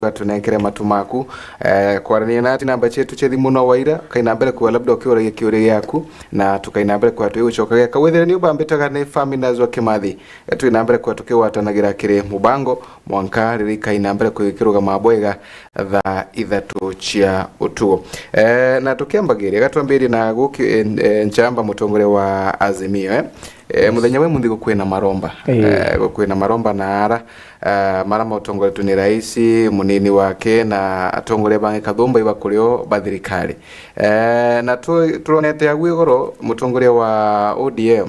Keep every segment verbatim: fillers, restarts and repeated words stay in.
Tunenkere matu maku. Eh, kwarania nati namba cietu cia thimu no waira, kaina mbere kwa labda ukiuragia kiuria giaku, na tukaina mbere kwa twi gucokagia. Kawethire ni ubambitaga ni Faminas wa Kimathi. Eh, twina mbere kwa tukigwatanagira kiri mubango, mwanka riria ikaina mbere kwa ikirugama bwega thaa ithatu cia utugo. Eh, na tukiambagiria, gatwambirie na guki, eh, eh, Nchamba, mutongoria wa Azimio, eh. Eh, muthenya we munthi gukwina maromba. Eh. Eh, gukwina maromba na ara, eh, mara mutongoretwe ni rais, munini wake na atongoria bangi kathumba iba kurio ba thirikari. Eh, na tu-, turonete agu igoro mutongoria wa O D M,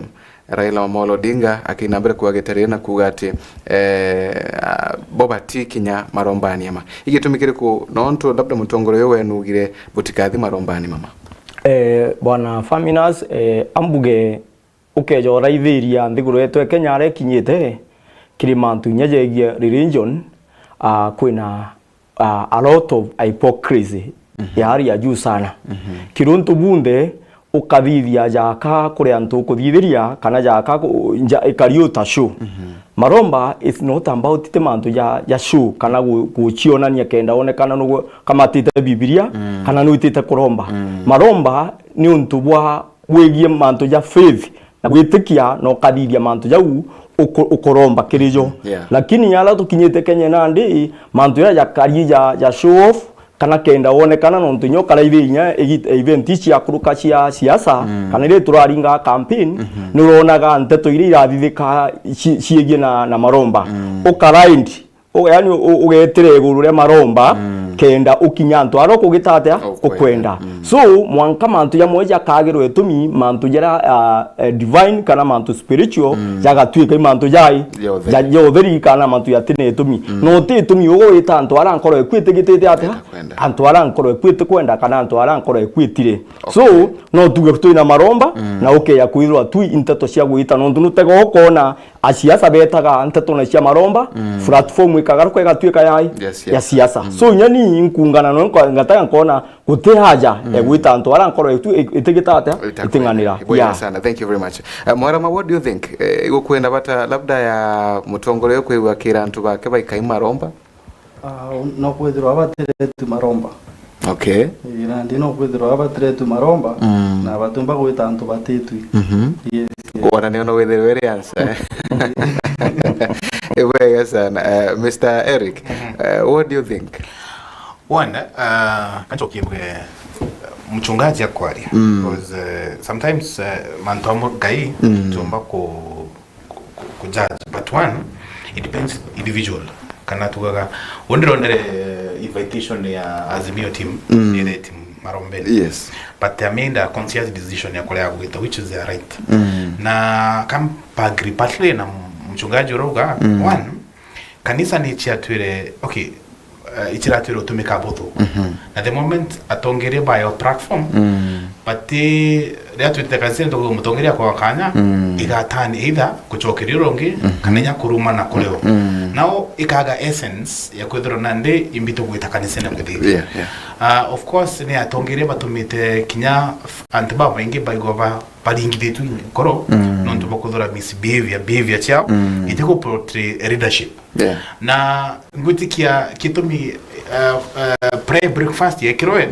Raila Amolo Odinga, akina mbere kuagitarira na kuuga ati, eh, ah, bo bati kinya marombani ama. Igitumi kiriku nontu labda mutongoria uyu wenugire butikathi marombani mama? Eh, Bwana Faminas, eh, ambuge ukeja uraithiria nthiguru yetu ya Kenya aria ikinyite kiri mantu inya jegie religion, ah, kwina, ah, a lot of hypocrisy ya hali ya juu sana. Kiruntu bunthe ukathithia jaka kuri antu ukuthithiria, kana jaka ku-, nja-, ikari uta show. Maromba is not about ti mantu ja, ja show, kana gu-, gucionania kenda onekana nugu kamatite Bibilia, kana nuitite kuromba. Maromba ni untu bwa bwigie mantu ja faith na gwitikia na ukathithia mantu jau uku-, ukuromba kiri jo. Yeah. Lakini yala tukinyite Kenya nandi, mantu ya jakari ja, ja show off, kana kenda wonekana nontu inya ukaraithia inya egi-, event ici akuruka cia siasa, kana iria turaringa campaign, ni uronaga nteto iria irathithika ci-, ciegie na, na maromba. Ukaraindi U-, yani u-, ugetire iguru ria maromba, kenda ukinya antu aria ukugita atia? Ukwenda. Ukwenda. So, mwanka mantu jamwe jakagirwa itumi, mantu jaria, ah, eh, divine kana mantu spiritual, jagatuika i mantu jai, ja utheri. Ja, ja utheri kana mantu jatine itumi. No ti itumi ugwita antu aria nkoro eku itigitite atia? Itakwenda. Antu aria nkoro eku itikwenda kana antu aria nkoro eku itire. Okay. So, no tuge twina maromba, na ukeya kwithirwa tu i nteto cia gwita, nontu nutega ukona asiasa betaga nteto na cia maromba, platform ikagaruka igatuika ya, ya siasa. So, inya ni nkungana no nko-, ngataga nkona guti haja ya gwita antu aria nkoro itu-, i-, itigita atia? Itakwenda. Iting'anira. Ibwega sana. Thank you very much. Eh, Mwarama, what do you think? Eh, igukwenda bata labda ya mutongoria uyu kwigua kira antu bake baikai maromba? Ah, no kwithirwa batiretwi maromba. Okay. Ii, nandi no kwithirwa batiretwi maromba, na batumba gwita antu batitwi. Yes, yes. Wana nio no withirwe iri answer. Ibwega sana. Eh, Mister Eric, eh, what do you think? One, uh, kachokie mwe mchungaji akwaria. Because, uh, sometimes, uh, mantu amwe Ngai, tumba ku ku-, ku-, ku judge. But one, it depends individual. Kana tugaga, undi ndonere invitation ya Azimio team, ni red team marombeni. Yes. But they made a conscious decision ya kuria gwita, which is their right. Na kam pagri partly na mchungaji urauga, one, kanisa ni chiatwire, okay, uh, ichiratwire utumika buthu. Na the moment atongeria bayo platform, but, eh, riria twitite kanisene tukuga mutongeria kwa kanya, igatani either kuchokeria uria ungi, kana inya kuruma na kurio. Nao ikaga essence ya kwithirwa nandi imbi tugwita kanisene kuthithia. Yeah, yeah. Uh, of course, ni atongeria batumite kinya f-, antu babaingi baigwa ba baringithitwe nkoro, nontu bwa kuthura misbehavior, behavior ciao, itiku portray leadership. Yeah. Na ngwitikia gitumi, uh, uh, prayer breakfast yekirwe,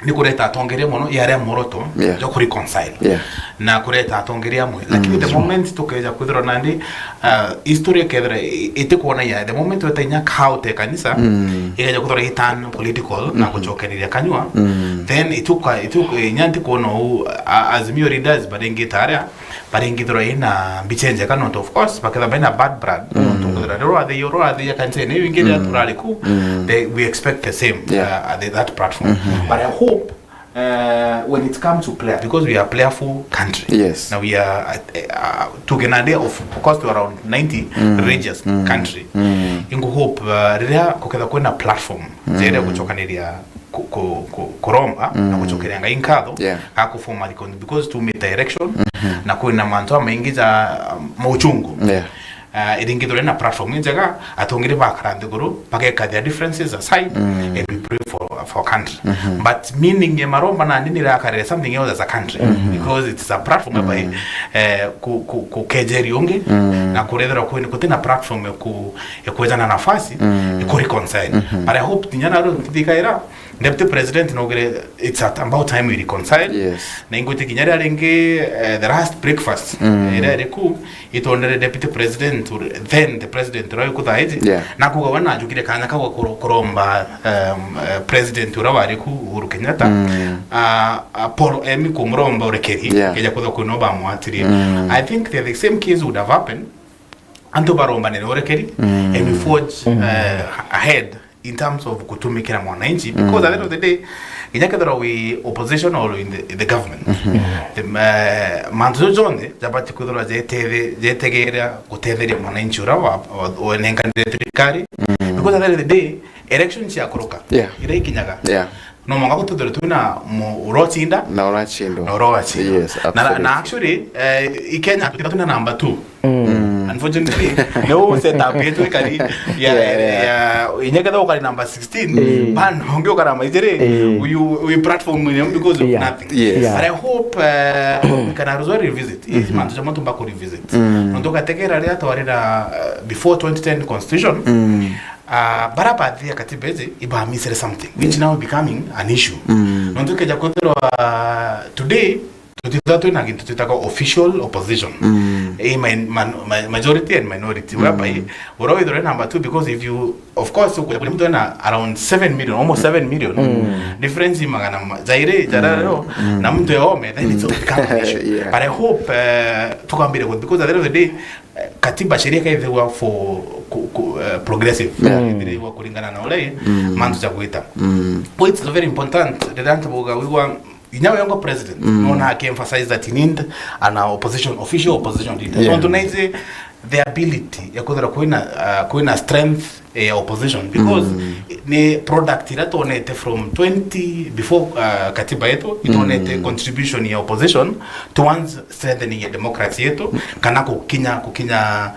ni kureta atongeria mono yaria muoroto, yeah, jo ku reconcile. Yeah. Na kureta atongeria amwe. Lakini the moment tukeja kwithirwa nandi, uh, history ikethira i-, itikwona ya, the moment weta inya kaote kanisa, ikeja kwithirwa itan political na gucokereria kanyua, then ituka, ituka, inya ntikwona u, a-, Azimio leaders baringite aria, baringithirwa ina mbicha njega, nontu of course, bakethira baina bad blood, nontu kwithirwa riria urathia, riria urathia kanisa ino iu ingi riria turari ku, they, we expect the same, yeah, uh, at the, that platform. But I hope, uh, when it comes to prayer, because we are a prayerful country. Yes. Now we are, uh, uh, tuge nandi of, of course, to around ninety religious country. Ingu hope, uh, riria kuketha kwina platform, jeria gucokaniria ku-, ku-, ku-, kuromba na gucokeria Ngai nkatho, yeah, ga ku form a recon-, because tumite election, na kwina mantu amaingi ja, um, mauchungu. Yeah. Uh, iringithirwe na platform injega, atongere bakara nthiguru, bageka their differences aside, and we pray for, for country. But meaning ya Maromba nandi ni irakarire something else as a country, because it's a platform whereby, eh, ku, ku, ku kejeri ungi, na kurethera kwini kutina platform ya ku, ya kwejana nafasi, ya ku reconcile. But I hope tinya na ro thikaira, Deputy President naugire, it's at about time we reconcile. Yes. Na ingwitikinya ria ringi, eh, the last breakfast, iria iriku, itondere Deputy President, ur-, then the President uria wikuthaiji, yeah, nakuga we najukire kanya kau ga kuro-, kuromba, um, eh, President uria wariku Uhuru Kenyatta, ah, ah, Paul Emi kumuromba urekeri, yeah, keja kwithirwa kwina bamwatirie. I think the, the same case would have happened. Antu barombanire urekeri, and we forge, eh, ahead in terms of gutumikira mwananchi, because at the end of the day, inya kethirwa wi opposition or in the, in the government, the, eh, mantu jau jonthe jabati kwithirwa jetethe-, jetegeera gutetheria mwananchi uria wa, wa, wenenkanire thirikari, because at the end of the day, election ciakuruka, yeah, iria ikinyaga, yeah, no mwanka gututhire twina mu-, urocinda na uracindwa na uracindwa. Yes, na, na, na absolutely. Actually, eh, i Kenya twina number two. Unfortunately, no set up yetu ikari ya, yeah, ya, inya ketha ukari number sixteen, bana ungi ukara maijere, we, we platform ni because of, yeah, nothing. Yes. Yeah. But I hope, uh, we can also revisit. Hizi mantu jamaa tumba ku revisit. Nontu ugategera ria twarira, uh, before twenty ten constitution, uh, bara bathia katiba iji ibamisire something, which now becoming an issue. Nontu keja kwithirwa, uh, today, tutithirwa twina gintu twitaga official opposition. Eh, min-, man-, ma-, majority and minority, whereby uria withirwe number two, because if you, of course, ukuja kuria muntu ena around seven million, almost seven million, difference i magana ma-, jairi, jara rero, na muntu e ome, then it's become an issue. Yeah. But I hope, eh, tukambire ku-, because at the end of the day, eh, katiba sheria kaithirwa for ku-, ku-, eh, progressive. Yeah. Ithirwa kuringana na uria mantu ja gwita. So it's very important, riria antu bauga wigwa, inya we ngo president, no na ake emphasize that he need an opposition, official opposition leader. Yeah. Tontu naiji the ability ya kwithira kwina, uh, kwina strength ya opposition, because ni product ira twonete from twenty, before, uh, katiba yetu, itwonete contribution ya opposition towards strengthening ya democracy yetu, kana kukinya, kukinya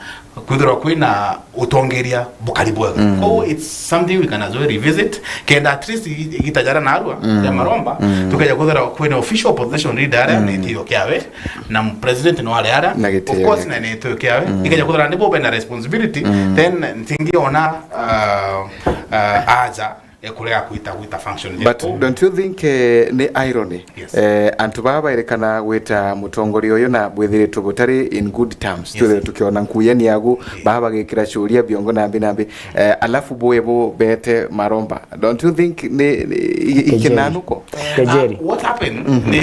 kwithirwa kwina utongeria bukari bwega. Kwou it's something we can as well revisit, kenda at least igi-, igita jara narua ya Maromba, tukeja kwithirwa kwina official opposition leader aria ni gitio kiawe, na president no aria aria, na gitio, of course, na ni gitio kiawe, ikeja kwithirwa nibo bena responsibility, then ntingiona, uh, uh, aja ya kuria gwita, gwita function. But don't you think, eh, ni irony? Yes. Eh, antu baba baerekana gwita mutongoria uyu na bwithiritwe butari in good terms. Yes. Twithire tukiona nkuyani yagu, baba bagikira curia biongo nambi nambi. Eh, alafu bwe bo bete Maromba. Don't you think ni, ni i-, i-, kejeri, ikinanuko? Kejeri. Uh, what happened? Ni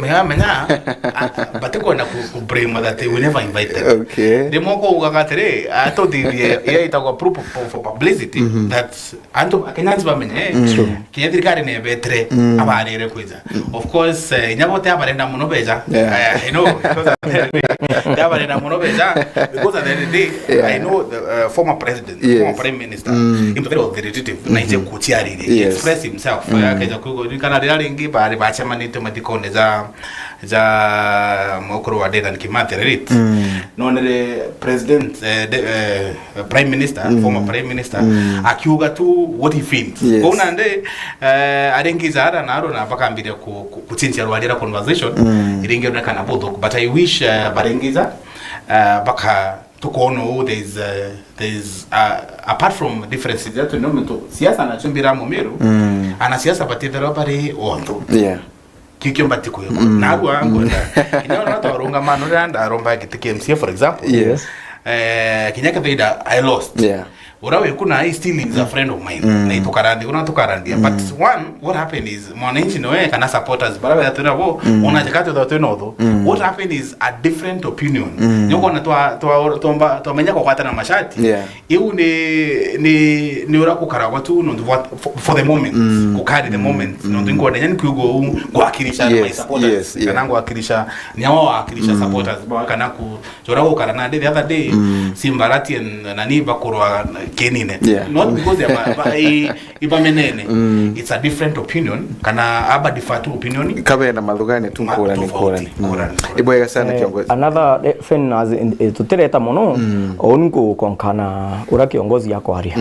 menya, menya, uh, batikwenda ku, ku blame that we never invited. Okay. Rimwe ko ugaga atiri, atuthithie, ya itagwa proof of, for publicity, that antu Kenyans bamenye, eh, kinya thirikari ni ebetire abarire kwija. Of course, eh, inya bote abarenda muno beja. Yeah. Eh, I know, because at the end of the day, abarenda muno beja, because at the end of the day, I know the, uh, former president, former prime minister, he's very authoritative, na ije kuchiarire, he express himself. Eh, akeja kugo, kana rira ringi bari bachemanite mathikone ja, ja mukuru wa Dedan Kimathi, the late. Nonere president, eh, de, eh, Prime Minister, former Prime Minister, akiuga tu what he feels. Yes. Kwou nandi, eh, aringiza ara na aro na bakambiria ku, ku, kuchinjia rwaria ra conversation, iringi onekana buthuku. But I wish, eh, baringiza, eh, baka tukoona uu there is, eh, there is, uh, apart from differences zetu no mtu siasa na chumbira mumiru, ana siasa batithirwa bari onthu. Yeah. Kikio mbati kwikwa. Narua ngwenda. Kinya ona twarunga mano rira ndaromba giti kia M C A, for example. Yes. Eh, kinya kethira I lost. Yeah. Ura wikuna, he still is a friend of mine. Na itukaranthi, kuna tukaranthia. But one, what happened is, mwananchi noe kana supporters, bara wetha twina bo, ona jaka twetha twina uthu. What happened is a different opinion. Nyoko na twa, twa, twamba, twamenya kukwatana mashati. Yeah. Iu ni, ni, ni ura gukaragwa tu nontu bwa, for, for the moment, ku carry the moment, nontu ngwenda nyani kiugo u ngwakirisha my supporters, yes, kana ngwakirisha, ni awa wakirisha supporters ba, kana ku, jora gukara nandi the other day, Simba Arati and nani bakurwa, kinine. Yeah. Not because ya ba, ba, i, ibamenene. It's a different opinion, kana aba differ to opinion. Kabe na mathugania tu ngurani, tofauti, ngurani. Ibwega sana, eh, kiongozi. Another, eh, fairness, eh, tutireta mono, o ni kukonkana ura kiongozi akwaria.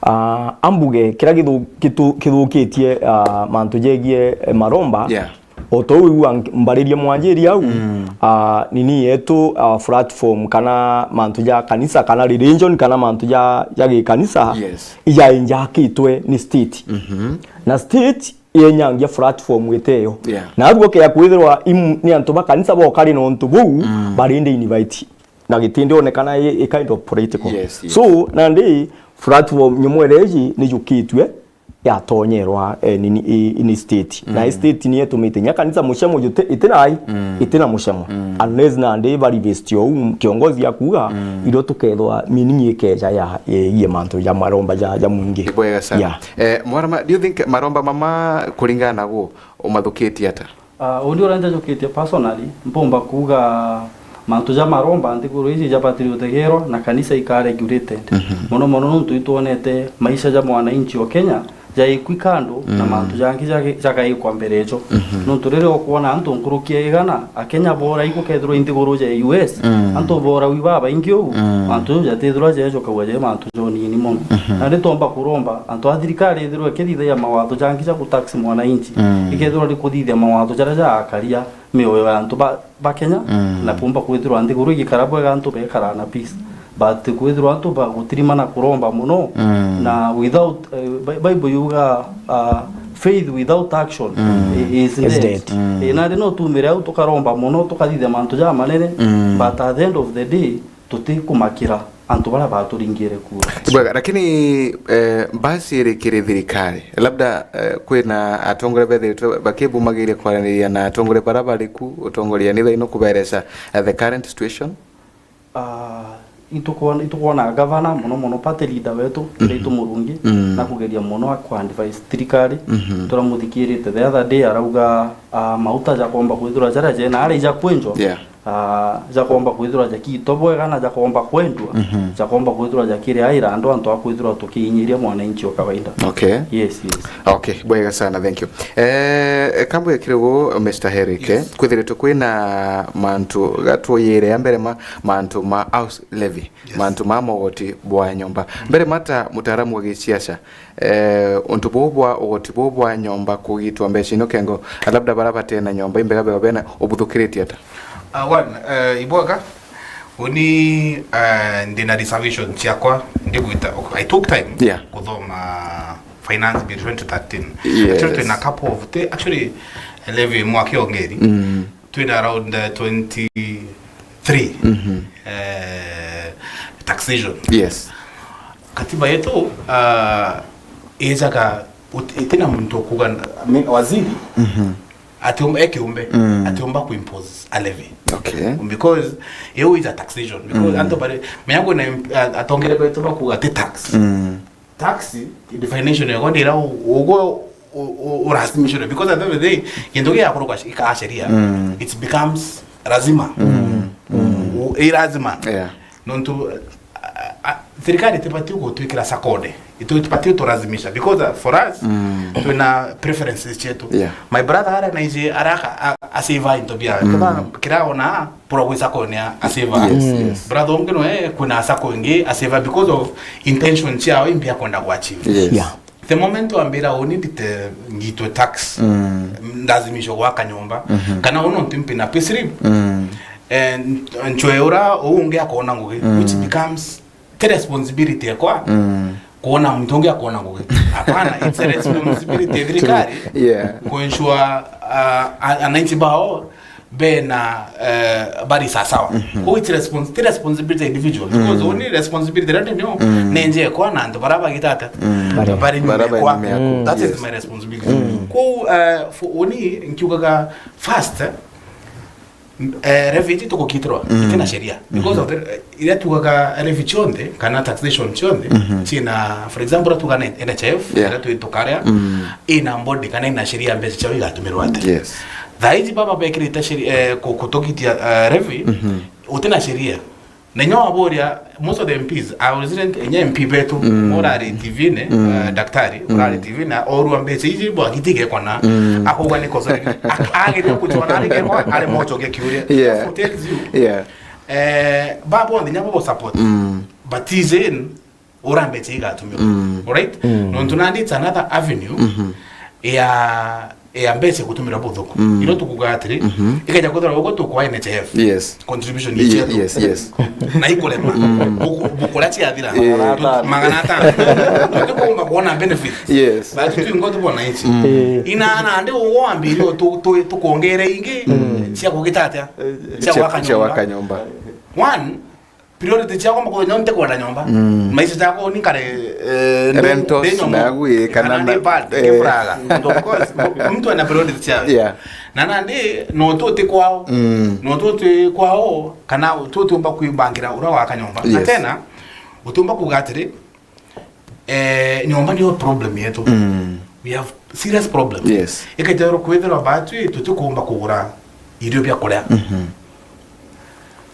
Ah, ambuge kira githu-, gitu-, kithukitie, ah, mantu jegie, eh, maromba. Yeah. O tou igua mbaririe mwanjiri au, ah, nini yetu, ah, platform kana mantu ja kanisa kana religion kana mantu ja, ja gikanisa, yes, ijainjakitwe ni state. Na state yenyangia platform iteyo. Yeah. Na arua kea kwithirwa im-, ni antu ba kanisa bokari na untu buu, bari ndi invite. Na gitindi onekana i, i kind of political. Yes, yes. So, nandi platform nyumwere iji nijukitue yatonyerwa, eh, nini, i, i ni state. Na i state ni itumite nya kanisa mucemo jute, iti nai, iti na mucemo. Unless nandi bari based o u kiongozi akuga, irio tukethwa meaning ikeja ya, ye, ye mantu ja maromba ja, ja mwingi. Ibwega sana. Yeah. Eh, Mwarama, do you think maromba mama kuringana na gu umathukitie ata? Ah, undi uria njajukitie personally, mpumba kuuga mantu ja maromba nthiguru iji jabatiri utegerwa na kanisa ika regulated. Mono mono nontu itwonete maisha ja mwananchi o Kenya jaikwi kando na mantu jangi jage-, jagaikwa mbere ejo. Nontu riria ukwona antu nkuruki ya igana Akenya bora igukethirwa inthiguru ja U S, antu bora wi babaingi uu, mantu jau jatithirwa jejo kaua je mantu jonini mono. Na ritomba kuromba antu a thirikari ithirwe ikithithagia mawatho jangi ja gutax mwananchi, ikethirwa rikuthithia mawatho jaria jaakaria mioyo ya antu ba, ba Kenya, na kumba kwithirwa nthiguru igikara bwega antu bekara na peace. But kwithirwa antu bagutirimana kuromba mono, na without, eh, Bi-, Bible yuga, ah, faith without action i-, is dead. Eh, nandi no tumire au tukaromba mono, tukathithia mantu jamanene, but at the end of the day, tutikumakira antu baria baturingire kura. Bwega, lakini, eh, mbasi iri kiri thirikari. Labda, eh, kwina atongoria bethiritwe bakibumagiria kwaraniria na atongoria baria bari ku, utongoria ni thaino kuberesa, eh, the current situation? Ah, itukwona, itukwona gavana, mono mono party leader wetu, Ndaitu Murungi, na kugeria mono akwa advise thirikari. Turamuthikirite the other day arauga, ah, mauta jakomba kwithirwa jaria jena ari ja kwenjwa. Yeah. Ah, jakomba kwithirwa jakitwa bwega na jakomba kwendua, jakomba kwithirwa jakiri aira andu, antu a kwithirwa tukiinyiria mwananchi wa kawaida. Okay. Yes, yes. Okay, bwega sana, thank you. Eh, kambu ya kirigu, Mister Herike, yes, kwithiritwe kwina mantu gatwoyire ya mbere ma, mantu ma house levy, yes, mantu ma mogoti bwa nyomba. Mbere mata mutaaramu wa gisiasa, eh, untu buu bwa ugoti buu bwa nyomba kugitwa mbeca ino kengo, labda bara batena nyomba imbega bega bena ubuthukiritie ata? Uh, one, uh, ibwega, uni, uh, ndina reservation ciakwa, ndiguita, I took time, yeah, kuthoma Finance Bill twenty thirteen. Yes. Actually, twina couple of, te-, actually, levy mwaka ongeri. Mm. Twina around, uh, twenty-three, uh, taxation. Yes. Katiba yetu, uh, ijaga ut-, itina muntu ukuga, mi-, waziri, ati um-, e kiumbe, ati umba kuimpose a levy. Okay. Because iu is a taxation. Because antu bari, menya kwina imp-, a-, atongeria betu bakuga ti tax. Tax, definition yako ndira u-, ugo u-, u-, urasimishire. Because at the end of the day, kintu giakorwo ika sheria, it becomes lazima. U-, i lazima. Yeah. Nontu, a, a, thirikari itibati gutwikira sakode. Itu-, itibati guturazimisha. Because, uh, for us, twina preferences cietu. Yeah. My brother ara naiji araka a, a save into bia. Kira, kira ona pura gwi sacco ni a, a save. Yes, yes. Brother ungi noe kwina sacco ingi a save because of intention ciao imbi akwenda ku achieve. Yes. Yeah. The moment wambira uni ndite ngitwe tax, ndazimisho gwaka nyomba, kana uno ntimpi na payslip, and nchwe ura ungi akona ngugi, which becomes ti responsibility yakwa kuona muntu ungi akuona ngugi. Hapana, it's a responsibility ya thirikari. Yeah. Ku ensure, uh, a-, ananchi bao bena, eh, bari sasawa. Kwa it's respons-, ti responsibility ya individual. Because only responsibility rende nio nenje kwa na antu bara bagitata. Bari. Bari nyuma yakwa. That is my responsibility. Kwa, eh, for only nkiugaga first, eh, Eh, levy iji tugukitirwa, itina sheria. Because of the, eh, iria tugaga levy cionthe, kana taxation cionthe, ciina, for example, tuga na N H I F, yeah, iria twi tukaria, ina body kana ina sheria mbeca ciao igatumirwa atia. Yes. Thaa iji baba bekirite sheria, eh, ku-, kutugitia, eh, levy, utina sheria. Na inya waburia, most of the M Ps, our resident, inya M P betu, urari T V-ini, uh, daktari, urari T V-ini, orua mbeca iji bwagitige kona, akauga ni kosa, ak-, ageria kuchwa na arigekwa, ari mochokia kiuria. Yeah. Therefore tells you, Yeah. eh, babu on the nyabo support. But is in, ura mbeca igatumira. Alright? Nontu nandi it's another avenue ya, ya mbeca gutumira buthuku. Ino tukuga atiri, ikeja kwithirwa ugu tukwa N H I F. Yes. Contribution Ye-, yes, yes. Na ikurema. Buku-, bukura ciathira. Yeah. Magana atano. Magana atano. Tukumba kuona benefit. Yes. But tu ingo tubona ici. Ina nandi ugu wambirie tu, tu, tukuongere ingi cia kugita atia? Cia Cia, gwaka cia nyomba. Gwaka nyomba. One, priority ciakwa mbakwenda nte kwenda nyomba. Maisha jakwa ni kare, eh, ndi, Rentals ndi nyomba. Nagu, eh, kana Kana ndi na, bad, eh. Kifuraga. Of course, mtu ana priority ciawe. Yeah. Na nandi, no tu ti kwao. No tu ti kwao, kana tu tiumba kwibangira ura waka nyomba. Na Yes. Tena, utiumba kuga atiri, eh, nyomba niyo problem yetu. We have serious problem. Yes. Ikethirwa kwithirwa batwi tutikumba kugura irio bia kuria.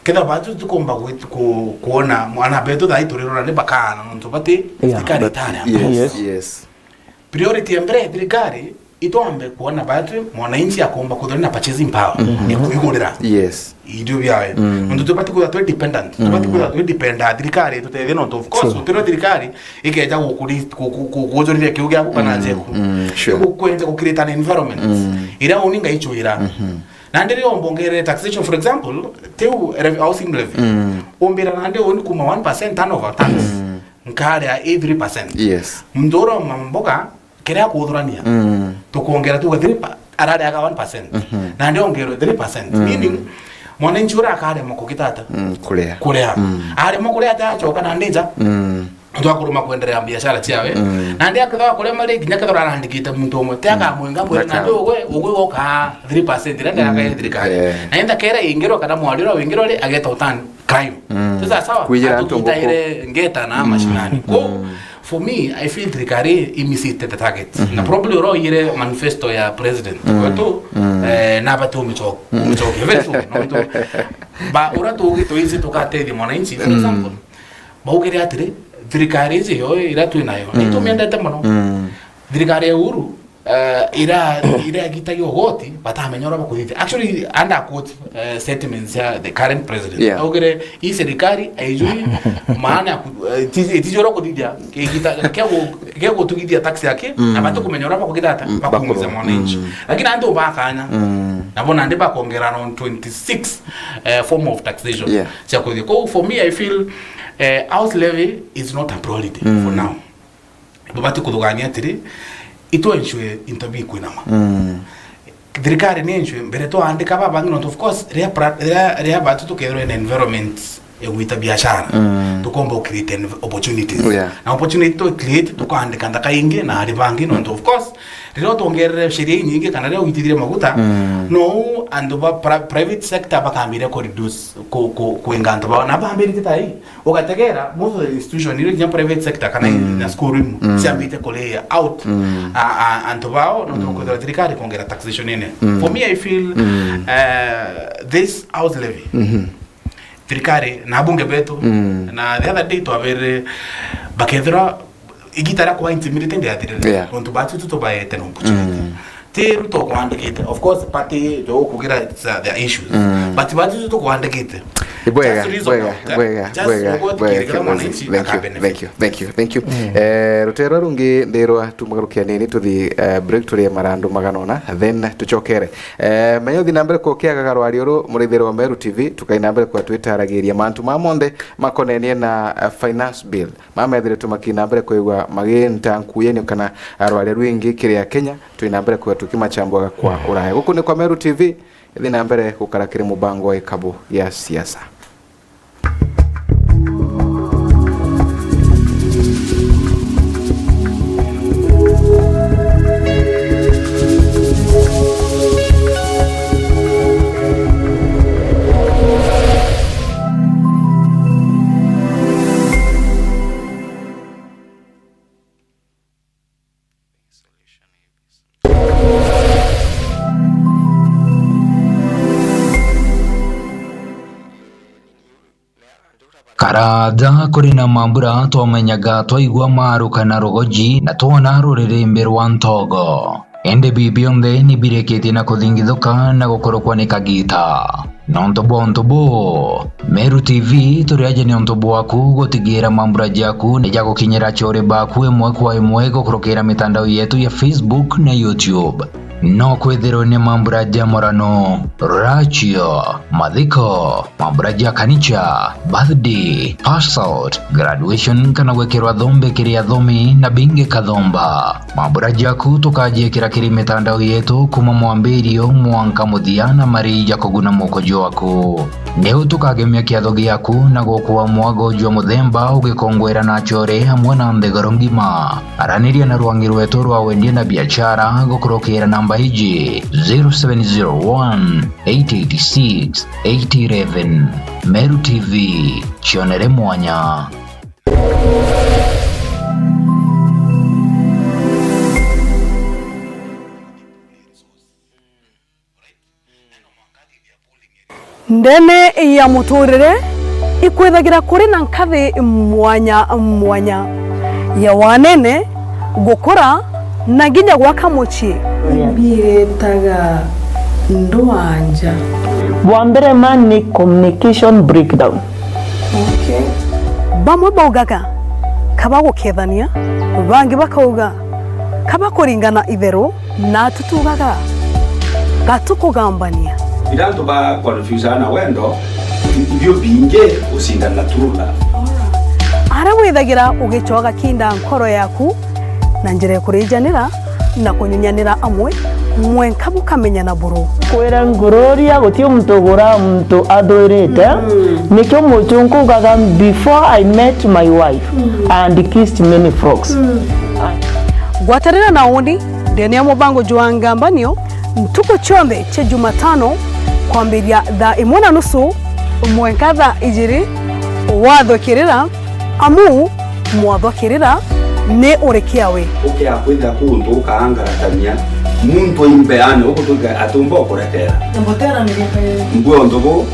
Kethirwa batwi tutikumba gwi-, ku-, kuona mwana betu thaa ii turirora ni bakaana nontu bati Yeah. thirikari But, itari yes, Yes. yes. Priority ya mbere ya thirikari itwambe kuona batwi mwananchi akomba kuthira na purchasing power ya kuigurira Yes. irio biawe. Nontu tubati kuthira twi dependent. Tubati kuthira twi dependent thirikari tutethie nontu of course True. Utiro thirikari ikeja gukuri-, ku-, ku-, ku-, kujuriria kiu giaku kana njeku. Sure. Gukwenja ku create an environment. Ira uni ngaichwira. Nandi rio mbongerere taxation, for example, tiu re-, housing levy. Umbira nandi uni kuma one percent turnover tax. Nkaria i three percent. Yes. Muntu ura uma mboga, kiria akuthurania, tukuongera tuga three pa-, arariaga one percent. Nandi ongerwe three percent. Meaning, mwananchi ura akarema kugitata. Mm, kuria. Kuria. Arema kuria ata acoka nandi nja. Muntu akuruma kwenderea biashara ciawe. Nandi akethirwa kuria mari, nginya kethirwa arandikite muntu umwe, ti akamwinga mwiri, Aka- nandi ugwe, ugwe woka three percent, iria ndiraga ya thirikari. Yeah. Na enda kera ingirwa kana mwari ura wingirwa ri, ageta utan crime. Ti sawa sawa? Kwijira antu nguku. Atugitaire ngeta na mashinani. Ko, for me, I feel thirikari imisite the target. Na probably ura uyire manifesto ya president wetu, eh, nabati umicho-, umichokia. Very soon, nontu ba, ura tugi tuici tukatethia mwananchi, for example, baugire atiri, thirikari iji yo ira twi nayo, ni tumiendete mono. Thirikari ya Uhuru, eh, ira, ira gitagia ugoti, batamenya uria bakuthithia. Actually, under quote, eh, statements ya the current president. Yeah. Augire, "Hii serikali haijui maana ya ku-, eh, iti-, itijua uria kuthithia, kigita-, kia gu-, kia gutugithia tax yake, na batikumenya uria bakugita ata, bakuumiza mwananchi." Lakini antu bakanya, nabo nandi bakongera around twenty-six, eh, form of taxation. Yeah. Cia kuthithia. Kou, for me, I feel, eh, house levy is not a priority for now. Babati kuthugania atiri, itu ensure into bikwinama. Thirikari ni ensure, mbere twaandika babangi, nontu of course, riria pra-, riria, riria batu tukethirwa in environment ya gwita biashara, tukomba ku create an opportunities. Yeah. Na opportunity tu create, tukaandika nthaka ingi na ari bangi, nontu of course, riria utongerere sheria inyingi kana riria uitithirie maguta, no antu ba pri-, private sector bakambire ku reduce, ku, ku, kwinga antu bao, na bambirite tai. Ugategera, most of the institution, iria kinya private sector, kana na school room, ciambite ku lay out, a, a, antu bao, no tukwithira thirikari kongera taxation nene. For me, I feel, uh, this house levy, thirikari na abunge betu, na the other day twabere bakethira igita ria kuba intimidated ndiathirire. Yeah. Nontu batu tu tubaete na opportunity. Ti Ruto ukwandikite. Of course, party jo kugira it's, uh, their issues. But batu tu tukwandikite. Bwega, just reason bwega, out, eh? Bwega, just bwega, ugo bwega, tukirikira mwananchi. Thank you, thank you, thank you, thank you. Eh, rutero rungi ndirwa tumagarukia nini tuthi, eh, break turie marandu magana ona, then tuchokere. Eh, menyo thi na mbere kukiagaga rwari uru murithiro wa Meru T V, tukai na mbere kwa twitaragiria mantu ma monthe makonenie na, eh, finance bill. Mama ethiritwe makina mbere kwigua maginta nkuyenio kana rwaria rwingi kiri Akenya, twina mbere kwigua tukimachambuaga kwa uraya. Guku ni kwa Meru T V, ithi na mbere gukara kiri mubango wa ikabu gia siasa. Raja kuri na mambura twamenyaga twaigua maruka na rugoji na twona ruririmbi rwa ntogo. Indi bi bionthe ni birikitie na kuthingithuka na gukurukwa ni kagita. Nontu bwa untu buu, Meru T V turi aja ni untu bwaku gutigira mambura jaku ni jagukinyira achore baku imwe kwa imwe gukurukira mitandao yetu ya Facebook na YouTube. No kwithirwe ni mambura ja murano, ruracio, mathiko, mambura ja kanicha, birthday, pass out, graduation kana gwikirwa thombe kiri athomi na bingi kathomba. Mambura jaku tukajiikira kiri mitandao yetu kuma mwambirio mwanka muthia na mari ja kuguna muko jwaku. Niu tukagemia kiatho giaku na gukua mwago jwa muthemba ugikongwera na achore amwe na nthiguru ngima. Araniria na rwangi rwetu rwa wendia na biachara gukurukira namba iji, zero seven zero one, eight eight six, eight eleven. Meru T V, cionere mwanya. Ndene ya muturire ikwithagira kuri na nkathi mwanya mwanya ya wanene, gukura, na nginya gwaka mucii. Mbietaga ndwanja. Bwa mbere ma ni communication breakdown. Okay. Bamwe baugaga, "Kaba gukethania," bangi bakauga, "Kaba kuringana itheru," na tutugaga, "Ga tukugambania." Ira antu ba confuse na wendo, ibio bingi ucindana na true love. Aria withagira ugicoga kinda nkoro yaku, na njira ya kurijanira na kunyunyanira amwe, mwenka bukamenyana buru. Kwira ngururia, guti muntu ugura muntu athwirite. Mm. Nikio muchunku ugaga, "Before I met my wife, mm, I had kissed many frogs." Mm. Gwatanira na uni ndene ya mubango jwa Ngambanio ntuku cionthe cia Jumatano kwambiria thaa imwe na nusu mwenka thaa ijiri, wathukirira amu mwathwa kirira ni urikia we. Ukia kwitha kuntu ukaangaratania muntu imbeane, ukutuika atumba ukurekera. Ngutera ni gete. Ngwe untu bu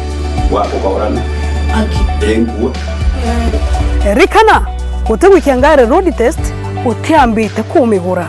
bwa kukaurana. Aki. Engua. Rikana, utigwikia ngari road test utiambite kumigura.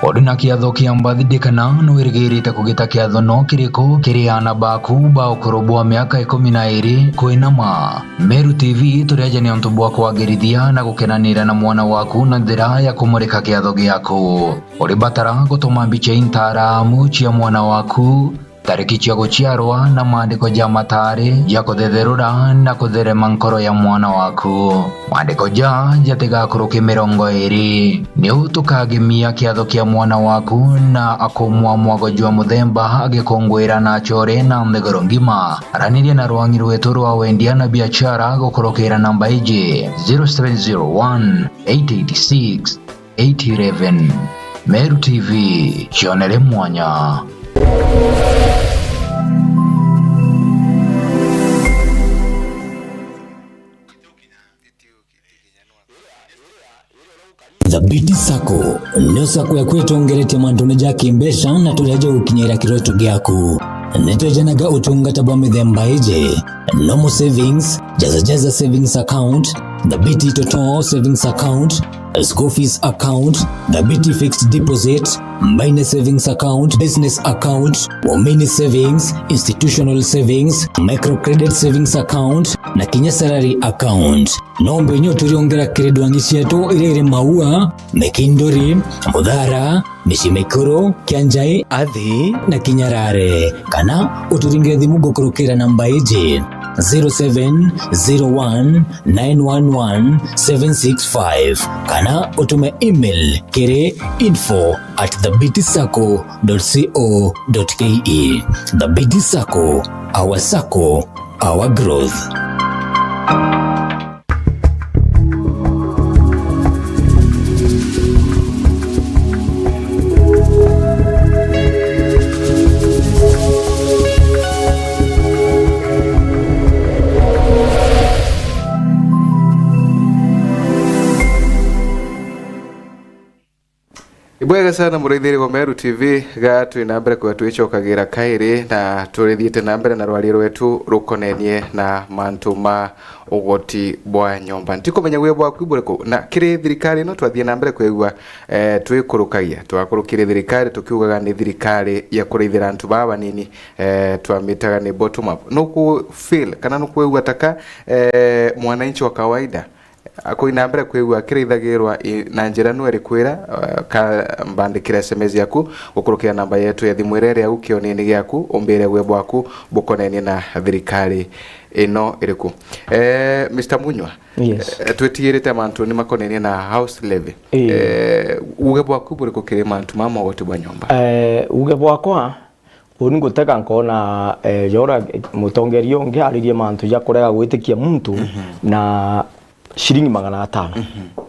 Uri na kiatho kia mbathide kana nwirigirite kugita kiatho no kiriku kiri aana baku ba ukuru bwa miaka ikumi na iri kwinama? Meru T V turi aja ni untu bwa kwagirithia na gukenanira na mwana waku na njira ya kumurika kiatho giaku. Uribatara gutuma mbicha intaramu cia mwana waku, tariki cia guciarwa na maandiko ja matari ja kuthetherura na kutherema nkoro ya mwana waku. Maandiko ja jatigakuruke mirongo iri. Niu tukagemia kiatho kia mwana waku na akumwa mwago jwa muthemba agikungwira na achore na nthiguru ngima. Araniria na rwangi rwetu rwa wendia na biachara gukurukira namba iji, zero seven zero one, eight eight six, eight eleven. Meru T V, cionere mwanya. Thabiti Sacco nio sacco yaku itongeretie mantune ja kimbeca na turia ja gukinyira kiroto giaku. Nitwejanaga utungata bwa mithemba iji: normal savings, Jaza Jaza savings account, Thabiti Toto savings account, school fees account, Thabiti fixed deposit, minor savings account, business account, women savings, institutional savings, microcredit savings account, na kinya salary account. No mbenye uturiongera kiri ndwangi cietu iria iri Maua, Mikinduri, Muthara, Micii Mikuru, Kianjai, Athi na Kinyarare, kana uturingire thimu gukurukira namba iji, zero seven zero one nine one one seven six five, kana utume email kiri info at thabiti sacco dot co dot ke. Thabiti Sacco, our sacco, our growth. Ibwega sana, muraithiri wa Meru T V, ga twi na mbere kwithirwa twicokagira kairi, na turithiite na mbere na rwaria rwetu rukonenie na mantu ma ugoti bwa nyomba. Ntikumenya wia bwaku buriku, na kiri thirikari ino twathie na mbere kwigua, eh, twikurukagia, twakurukire thirikari tukiugaga ni thirikari ya kurithira antu baba banini, eh, twamitaga ni bottom up. Nuku feel kana nukwigua taka, eh, mwananchi wa kawaida akui na mbere kwigua akiraithagirwa i-, na njira nu iriku ira, eh, ka mbandikire S M S yaku gukurukira namba yetu ya thimu iria iri au kionini giaku, umbire wia bwaku bukonenie na thirikari ino iriku. Eh, Mister Munywa, yes, eh, twitigirite mantu ni makonenie na house levy. Ii. Eh, uge bwaku buriku kiri mantu ma mogoti bwa nyomba? Eh, uge bwakwa, uni ngutega nkona, eh, jora mutongeria ungi aririe mantu ja kurega gwitikia muntu, mhm, na ciringi magana atano. Mhm.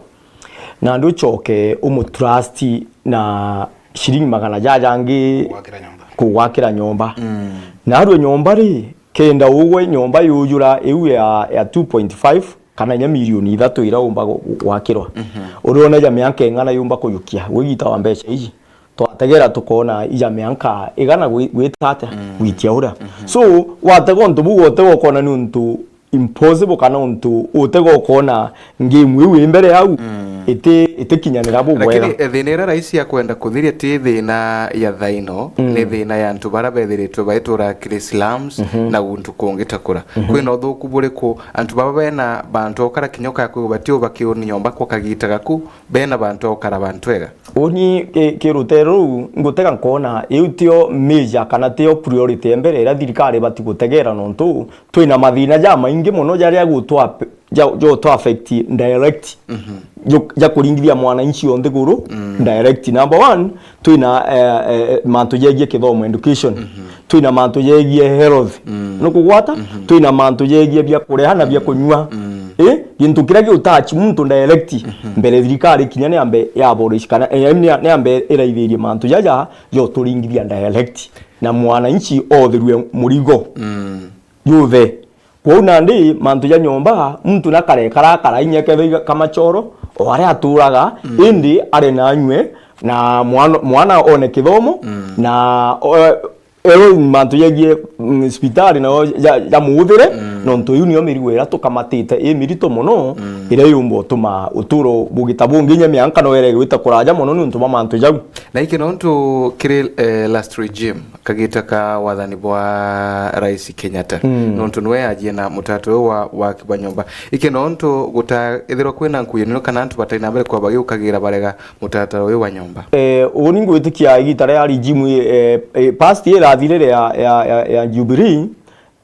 Na nducoke umutrust na ciringi magana jajangi kugwakira nyomba. Kugwakira nyomba. Mm. Na arue nyomba ri, kenda ugwe nyomba yujura iu ya, ya two point five kana inya milioni ithatu ira umba gu-, gwakirwa. Mhm. Uriona ja mianka ing'ana yumba kujukia, gwigita wa mbeca iji. Twategera tukona ija mianka igana gwi-, gwita atia, mm, gwitia ura. Mhm. So, watega untu buu, utega ukona ni untu impossible kana untu utega ukona game iu i mbere yau, mm, iti-, itikinyanira bubwega. Lakini, eh, thina iria raisi ya kwenda kuthiria ti thina ya thaino, mm, ni thina ya antu baria bethiritwe baitura kiri slums, mhm, na guntu kungi ta kura. Mhm. Kwina uthuku buriku antu baba bena bantu okara kinyoka ya kwigua bati ubakiuni nyomba kwa kagita gaku, bena bantu okara bantu ega? Uni ki-, kirutero ruu ngutega nkona iu tio major kana tio priority ya mbere iria thirikari ibati gutegera, nontu twina mathina jamaingi mono jaria gutwa-, ja, ja utu affect direct. Mhm. Jo-, ja kuringithia mwananchi o nthiguru, mm, direct. Number one, twina, eh, eh, mantu jegie kithomo, education. Mhm. Twina mantu jegie health. Mm. Nukugwata? Mhm. Twina mantu jegie bia kuria na bia kunyua. Mm. Eh, gintu kiria gi utouch muntu direct. Mhm. Mbere thirikari kinya ni ambe ya abolish kana, eh, ni, ni ambe iraithirie mantu jaja jo turingithia direct. Na mwananchi othirwe murigo. Mm. Juthe. Kwou nandi mantu ja nyomba, muntu nakarekara akara inya kethira iga-, kamachoro, o aria aturaga, mm, indi ari na anywe, na mwana, mwana one kithomo, mm, na, o, ero mantu jegie, mm, cibitari nao ja, ja muuthire, mm, nontu iu nio mirigo iria tukamatite i mirito mono, mm, iria yumba utuma uturo bugita bungi inya mianka no ere gwita kuraja mono niuntu bwa mantu jau. Na iki nontu kiri, eh, last regime, kagita ka wathani bwa Rais Kenyatta. Mm. Nontu niwe yajie na mutaratara uyu wa, wa waki bwa nyomba. Iki nontu gutaithirwa kwina nkuyaniro kana antu batai na mbere kwa bagiukagira barega mutaratara uyu wa nyomba? Eh, uni ngwitikia igita ria regime, eh, eh, past irathirire ya, ya, ya, ya Jubilee,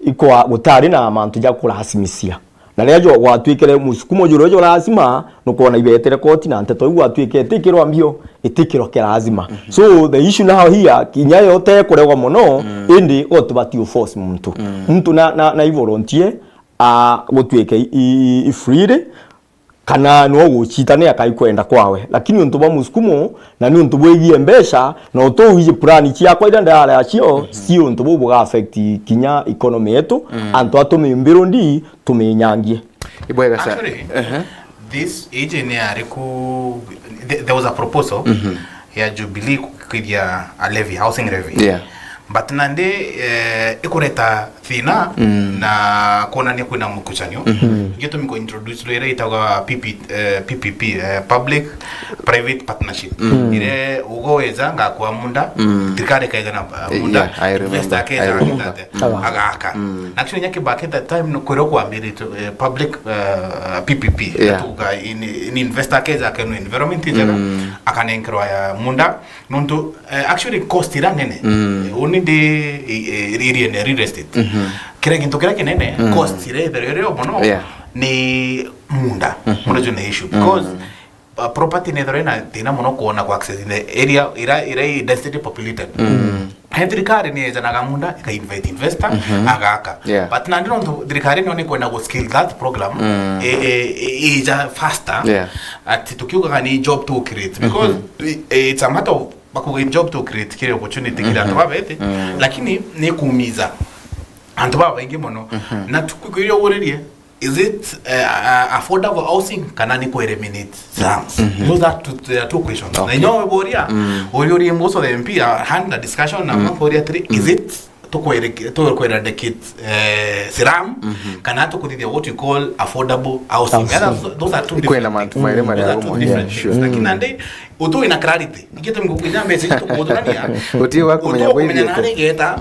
ikwa gutari na mantu ja kurasimisia. Na riria jo gwatuikire musukumo juria jo lazima, nukwona ibetere koti na nteto iu gwatuike itikirwa mbio, itikirwa kia lazima. Mhm. So, the issue now here, kinya yo te kuregwa mono, mm, indi go tubati u force muntu. Mm. Muntu na, na, na i volunteer, a, gutuike i, i, i freely, kana no gucita ni akai kwenda kwawe. Lakini untu bwa musukumo, na ni untu bwigie mbeca, na utuuiji plan ciakwa iria ndara cio, mhm, si untu buu buga affect kinya economy yetu, mm, antu a tumimbiro ndi tuminyangie. Ibwega sana. Actually, ehe, this iji ni yari ku, th-, there was a proposal, mhm, ya Jubilee kukwithia a levy, housing levy. Yeah. But nandi, eh, ikureta thina, mm, na kwonania kwina mukucanio. Mhm. Gitumi ku introduce rwira itagwa P P, eh, P P P, eh, public private partnership. Mm. Ire ugo weza ngakwa munda, mm, thirikari ikaigana, eh, munda, yeah, I remember. Investor akeza, I remember, agita ate, mm, agaka. Mm. Na actually, nyaki back at that time, no kwirwo kwambiritwe, eh, public, eh, P P P. Yeah. Tuga in, in investor akeza akenwa environment njega, mm, akanenkerwa ya munda. Nontu, eh, actually cost ira nene. Mm. Eh, uni ndi, eh, eh, iri ene real estate. Mhm. Kira gintu kiria kinene, mm, cost ira ithero iri o mono, yeah, ni munda. Mhm. Munda jo ni issue. Mm. Because, uh, property ni ithero ina thina mono kuona ku access in the area ira, ira i density populated. Mm. He thirikari ni ejanaga munda, ika invite investor, mhm, agaka. Yeah. But nandi nontu thirikari niyo ni kwenda gu scale that program, mm, e, e, e, ija faster. Yeah. Ati tukiugaga ni job to create. Because, mhm, i-, it's a matter of bakuga job to create kiri opportunity kiri antu, mhm, babete, mm, lakini ni kumiza antu babaingi mono. Mhm. Na tukwikwira uririe, is it, eh, uh, affordable housing kana ni ku eliminate slums? Those are two, there are two questions. Na inyo boria, uri uri mbuso the M P, uh, hand the discussion na boria atiri, is it tukwere-, tukwere eradicate, eh, slum, kana tukuthithia what we call affordable housing? Housing. Those are two different things. Those are two different things. Lakini nandi, utu wina clarity. Ikitumi kukinya mbeca ici tukuthurania. Uti wa kumenya utu wa kumenya bwigite. Nari igeta,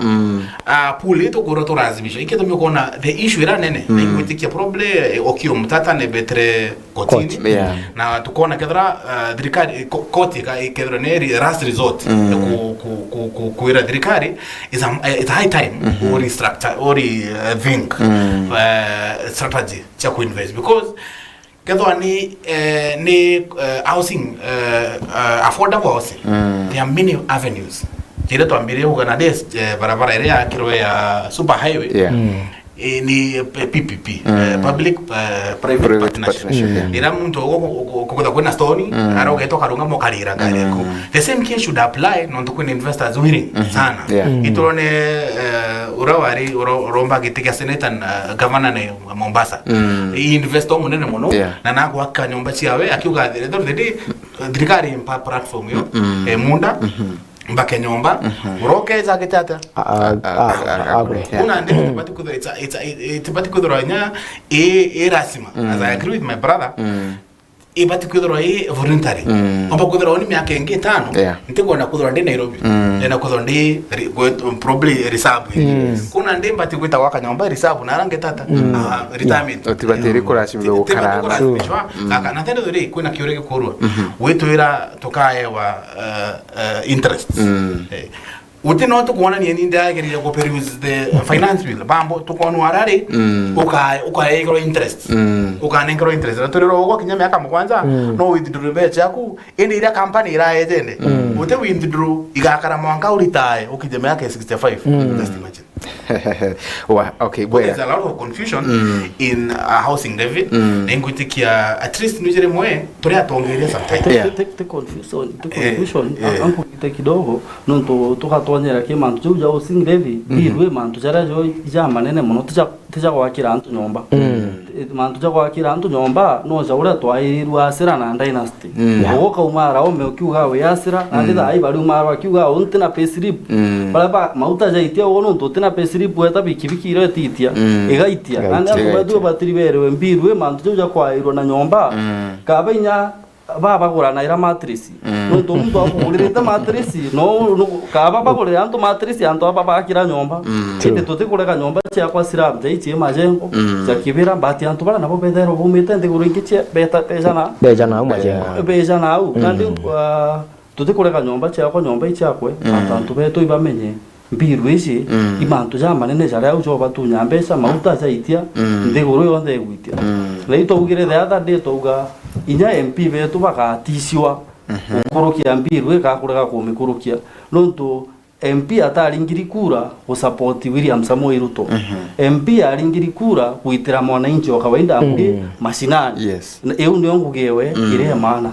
ah, pool itu kuro turazimisha. Ikitumi kuona the issue ira nene. Na igwitikia probably, eh, Okiya Omtata ni betere kotini. Court, yeah. Na tukona kethira, ah, thirikari, eh, ko-, koti ika-, ikethira ni ri-, last resort, eh, ku-, ku-, ku-, ku-, kwira thirikari, it's a, it's a high time, or restructure, or, eh, think, eh, strategy cia ku invest. Because kethwa ni, eh, ni, eh, housing, eh, eh, affordable housing, there are many avenues. Jire twambirie kuga na this, eh, barabara iria yakirwe ya super highway, yeah, eh, ni, eh, P P P, eh, public, eh, private partnership. Private partnership, yeah. Ira muntu ugu ku-, ku-, kukutha kwina stone, ara ugeeta ukarungama ukarira ngari yaku. The same case should apply nontu kwina investors willing sana. Yeah. Iturone, eh, ura wari, ura, uromba giti kia senator na governor ni Mombasa. Investor munene muno, yeah, na nagwaka nyomba ciawe, akiuga at the end of the day, thirikari impa platform yo, eh, munda, mbake nyomba, urokeja gitata. A-, a-, a-, a-, agwe. Yeah. Kuna ndi tibati kwithirwa, it's a, it's a, it-, tibati kwithirwa nya i, i lazima. As I agree with my brother, ibati kwithirwa i voluntary. Omba kwithirwa ni miaka ingi itano, yeah, ntikwenda kwithirwa ndi Nairobi. Ndenda kwithirwa ndi ri-, gwe-, probably reserve. Yes. Kuna ndi mbati gwita gwaka nyomba reserve na ara ngitata. Ah, retirement. Utibatiri kurasimithwa gukara. Tibatiri kurasimithwa. Kaka, na tendo ri, kwina kiuria gikurwa. Witwira tukaewa, eh, eh, interest. Eh, Uti no tukwonania ni ndagerire ku peruse the finance bill. Bambo tukonwa arari, uka-, ukaekerwa interest. Ukanenkerwa interest. Na turiro ugwa kinya miaka mugwanja, no withdraw mbeca ciaku, indi iria company iraejende. Uti withdraw, igakara mwanka uritae, ukije miaka ya sixty-five. Just imagine. Wa, okay, bwega. There's a lot of confusion in, uh, housing levy. Na ingwitikia, at least nujire mwe, turi atongeria sometimes. Ti, yeah, ti, ti confusion, ti confusion. Eh, eh. Ankugite kidogo. Nontu tugatonyera ki mantu jau ja housing levy, bill i mantu jaria jo ja manene mono, ti ja, ti ja gwakira antu nyomba. Eh, mantu ja gwakira antu nyomba, no ja uria twairirwe Asira na Dynasty. Ugu ukauma ara ome ukiuga wi Asira, na ndi thaa i bariuma ara bakiuga, "U ntina payslip." Baria ba, mauta jaitia ugu nontu utina payslip weta bikibiki iria ititia, igaitia. Igaitia. Nandi antu betu batiri berewe bill i mantu jau ja kwairwa na nyomba. Kaba inya babagura na ira mattress. Nontu muntu akuguririte mattress, no, no, kaba bagurire antu mattress, antu aba bakira nyomba. Indi tutikurega nyomba ciakwa slum, jai cie majengo, ja kibira, but antu baria nabo bethairwa baumite nthiguru ingi cia, beta, beja na, beja nau majengo. Beja nau. Nandi, uh, tutikurega nyomba ciakwa, nyomba i ciakwe, but antu betu ibamenye. Bill ici, i mantu jamanene jaria au jobatunya mbeca, mauta jaitia, nthiguru yonthe igwitia. Na itwaugire the other day, twauga inya M P betu bagaticiwa gukurukia bill igakurega kumikurukia. Nontu M P ataringiri kura gusupport William Samoei Ruto. M P aringiri kura gwitira mwananchi wa kawaida akui mashinani. Yes. Na iu nio ngugi ewe iria maana.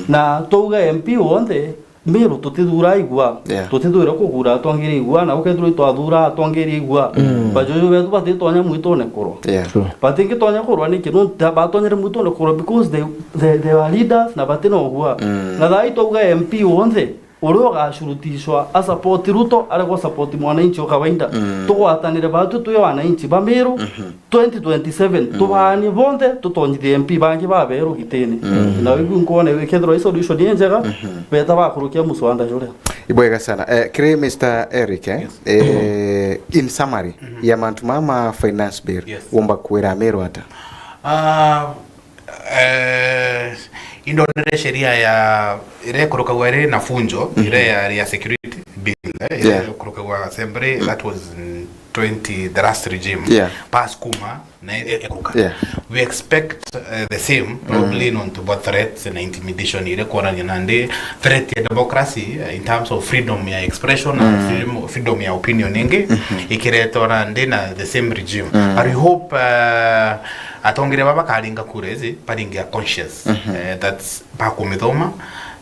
Na twauga M P wonthe Meru tutithuraa igua. Yeah. Tutithuire kugura atongeri igua, na ukethirwa itwathura atongeri igua. Bajuju betu batitonya mwitune kurwa. Yeah. True. Batingitonya kurwa niki? Nontu batonyere mwitune kurwa because they, they, they were leaders na batina ugua. Na thaa ii twauga M P wonthe uria ugacurutishwa a support Ruto, aregwa support mwananchi wa kawaida. Tugwatanire batu twi wananchi ba Meru. Twenty twenty-seven, tubaanie bonthe, tutonyithie M P bangi baberu gitini. Na ibu nkwona ikethirwa i solution i njega, beta bakurukia muswanda juria. Ibwega sana. Eh, kiri Mister Eric, eh? Yes. Eh, in summary, ya mantu mama finance bill, yes, womba kwira Ameru ata? Ah, eh, indonere sheria ya, iria ikurukagwa iri na funjo, iria ya, ya security bill, eh, iria ikurukagwa assembly, that was in twenty, the last regime, yeah, pass kuma na e-, e-, ekuka. Yeah. We expect, uh, the same, probably nontu bwa threats na intimidation iria kwonania nandi threat ya democracy, uh, in terms of freedom ya expression na freedom, freedom ya opinion ingi ikiretwa nandi na the same regime. But we hope, uh, atongeria baba bakaringa kura ici, baringe a conscious, uh, that's bakumithoma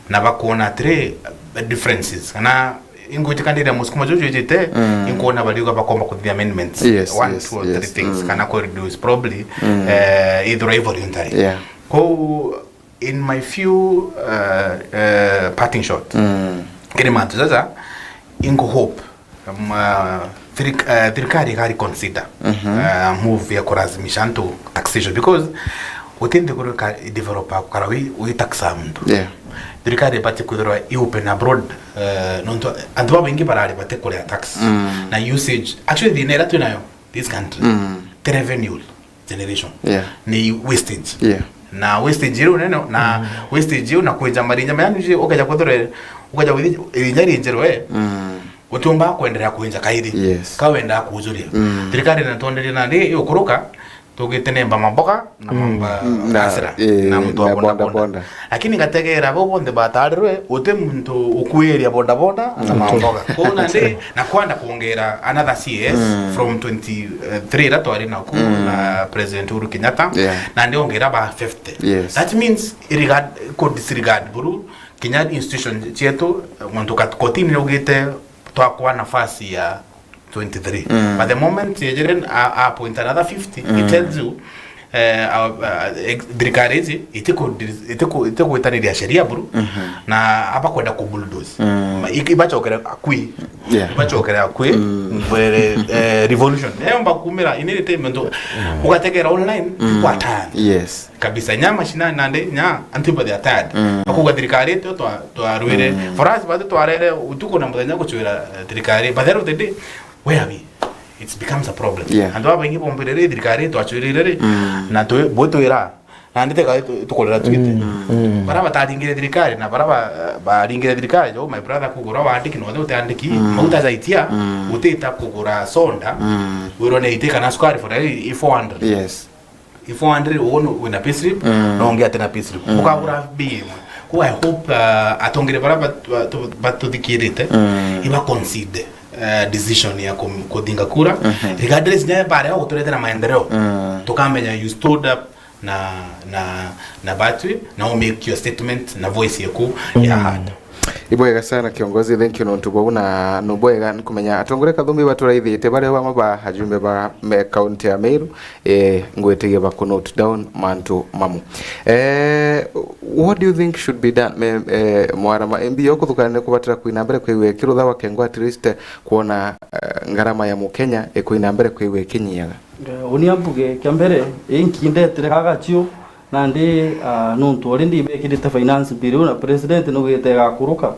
na bakwona atiri, uh, differences kana Ingwitikaniria musukuma juju ijite, mm, inkuona bariuga bakomba kuthithia amendments. Yes, one, yes, two or three, yes, things, mm, kana ku reduce probably, mm, eh, ithirwa i voluntary. Yeah. Kou, in my few, uh, uh, parting shot, mm, kiri mantu jaja, ingu hope, um, uh, thirik-, uh, thirikari igari consider, mhm, uh, move ya kulazimisha antu taxation, because uti nthiguru ka develop kukara wi, wi taxa muntu. Yeah. Thirikari ibati kwithirwa i open abroad, uh, nontu antu babaingi barari bati kuria tax. Mm. Na usage, actually, thina iria twinayo this country, mm, ti revenue generation. Yeah. Ni wastage. Yeah. Na wastage iu nene, na, mm, wastage iu na kwinja marinja, yani ukeja kwithirwa, ukeja kwithirwa irinja rinjirwe, mm, utiumba kwenderea kwinja kairi. Yes. Ka wenda kujuria. Mm. Thirikari natwenderie nandi igukuruka, tugite nemba maboga na, mm, mamba, mm, na, asira, eh, na muntu wa na boda boda, boda. Lakini ngategera bo bonthe batarirwe, uti muntu ukuiria boda boda na, mm, maboga. Kou nandi, na kwenda kuongera another C S, mm, from twenty-three ira twari naku, mm, na President Uhuru Kenyatta, yeah, nandi ongera ba fifty. Yes. That means, irregard, ku disregard buru kinya institution cietu, muntu kat-, kotini niugite twakwa nafasi ya twenty-three. Mm. But the moment yejire a, a appoint another fifty, mm, it tells you, eh, uh, uh, ex-, thirikari iji itiku-, itiku-, itigwitaniria sheria buru, mhm, na abakwenda ku bulldoze. Mm. Ma-, i-, ibacokere akui. Yeah. Ibacokere akui. Mm. Mbere, eh, revolution. Yomba kumira in any time, muntu, mm, ugategera online, mm, kwa time. Yes. Kabisa, nya mashinani nandi, nya antu ba they are tired. Mm. Bakuga thirikari itio twa-, twarwire. Mm. For us, batwi twarere utuku na muthenya gucwira, eh, thirikari. By the end of the day, where are we? It becomes a problem. Yeah. Antu babaingi bombire ri, thirikari twacwirire ri, mm, na twi-, bwitwira, nandi teka tu-, tukurira twite. Mm. Mm. Bara bataringire thirikari, na bara ba-, baringire thirikari, jo, my brother, kugura waandiki, no uthe utiandiki, mm, mauta jaitia, mm, utita kugura soda, mm, wirwo ni iti kana sukari for i-, i four hundred. Yes. I four hundred, ugu nu-, wina payslip, mm, na ungi atina payslip. Mm. Ukagura bei imwe. Ku I hope, uh, atongere bara bat-, batu-, batuthikirite, mm, iba consider, uh, decision ya kum-, kuthinga kura. Mhm. Regardless, nya bare guturete na maendeleo. Mm. Tukamenya you stood up na, na, na batwi, na u make your statement na voice yaku ya, mm, hard. Ibwega sana kiongozi, thank you nontu bwau, na nubwega nkumenya atongoria kathumbi baturaithite baria bamwe ba ajumbe ba me-, kaunti ya Meru, eh, ngwitigia baku note down mantu mamu. Eh, what do you think should be done? Me, eh, mwarama M B yo kuthukana ni kubatira kwina mbere kwigua kirutha wa kengo at least kwona, eh, ngarama ya mukenya ikwina mbere kwigua ikinyiaga. Eh, uni ambuge kia mbere, ii nkindetire kagacio, nandi, ah, nontu already ibekirite finance bill iu na president nugite igakuruka.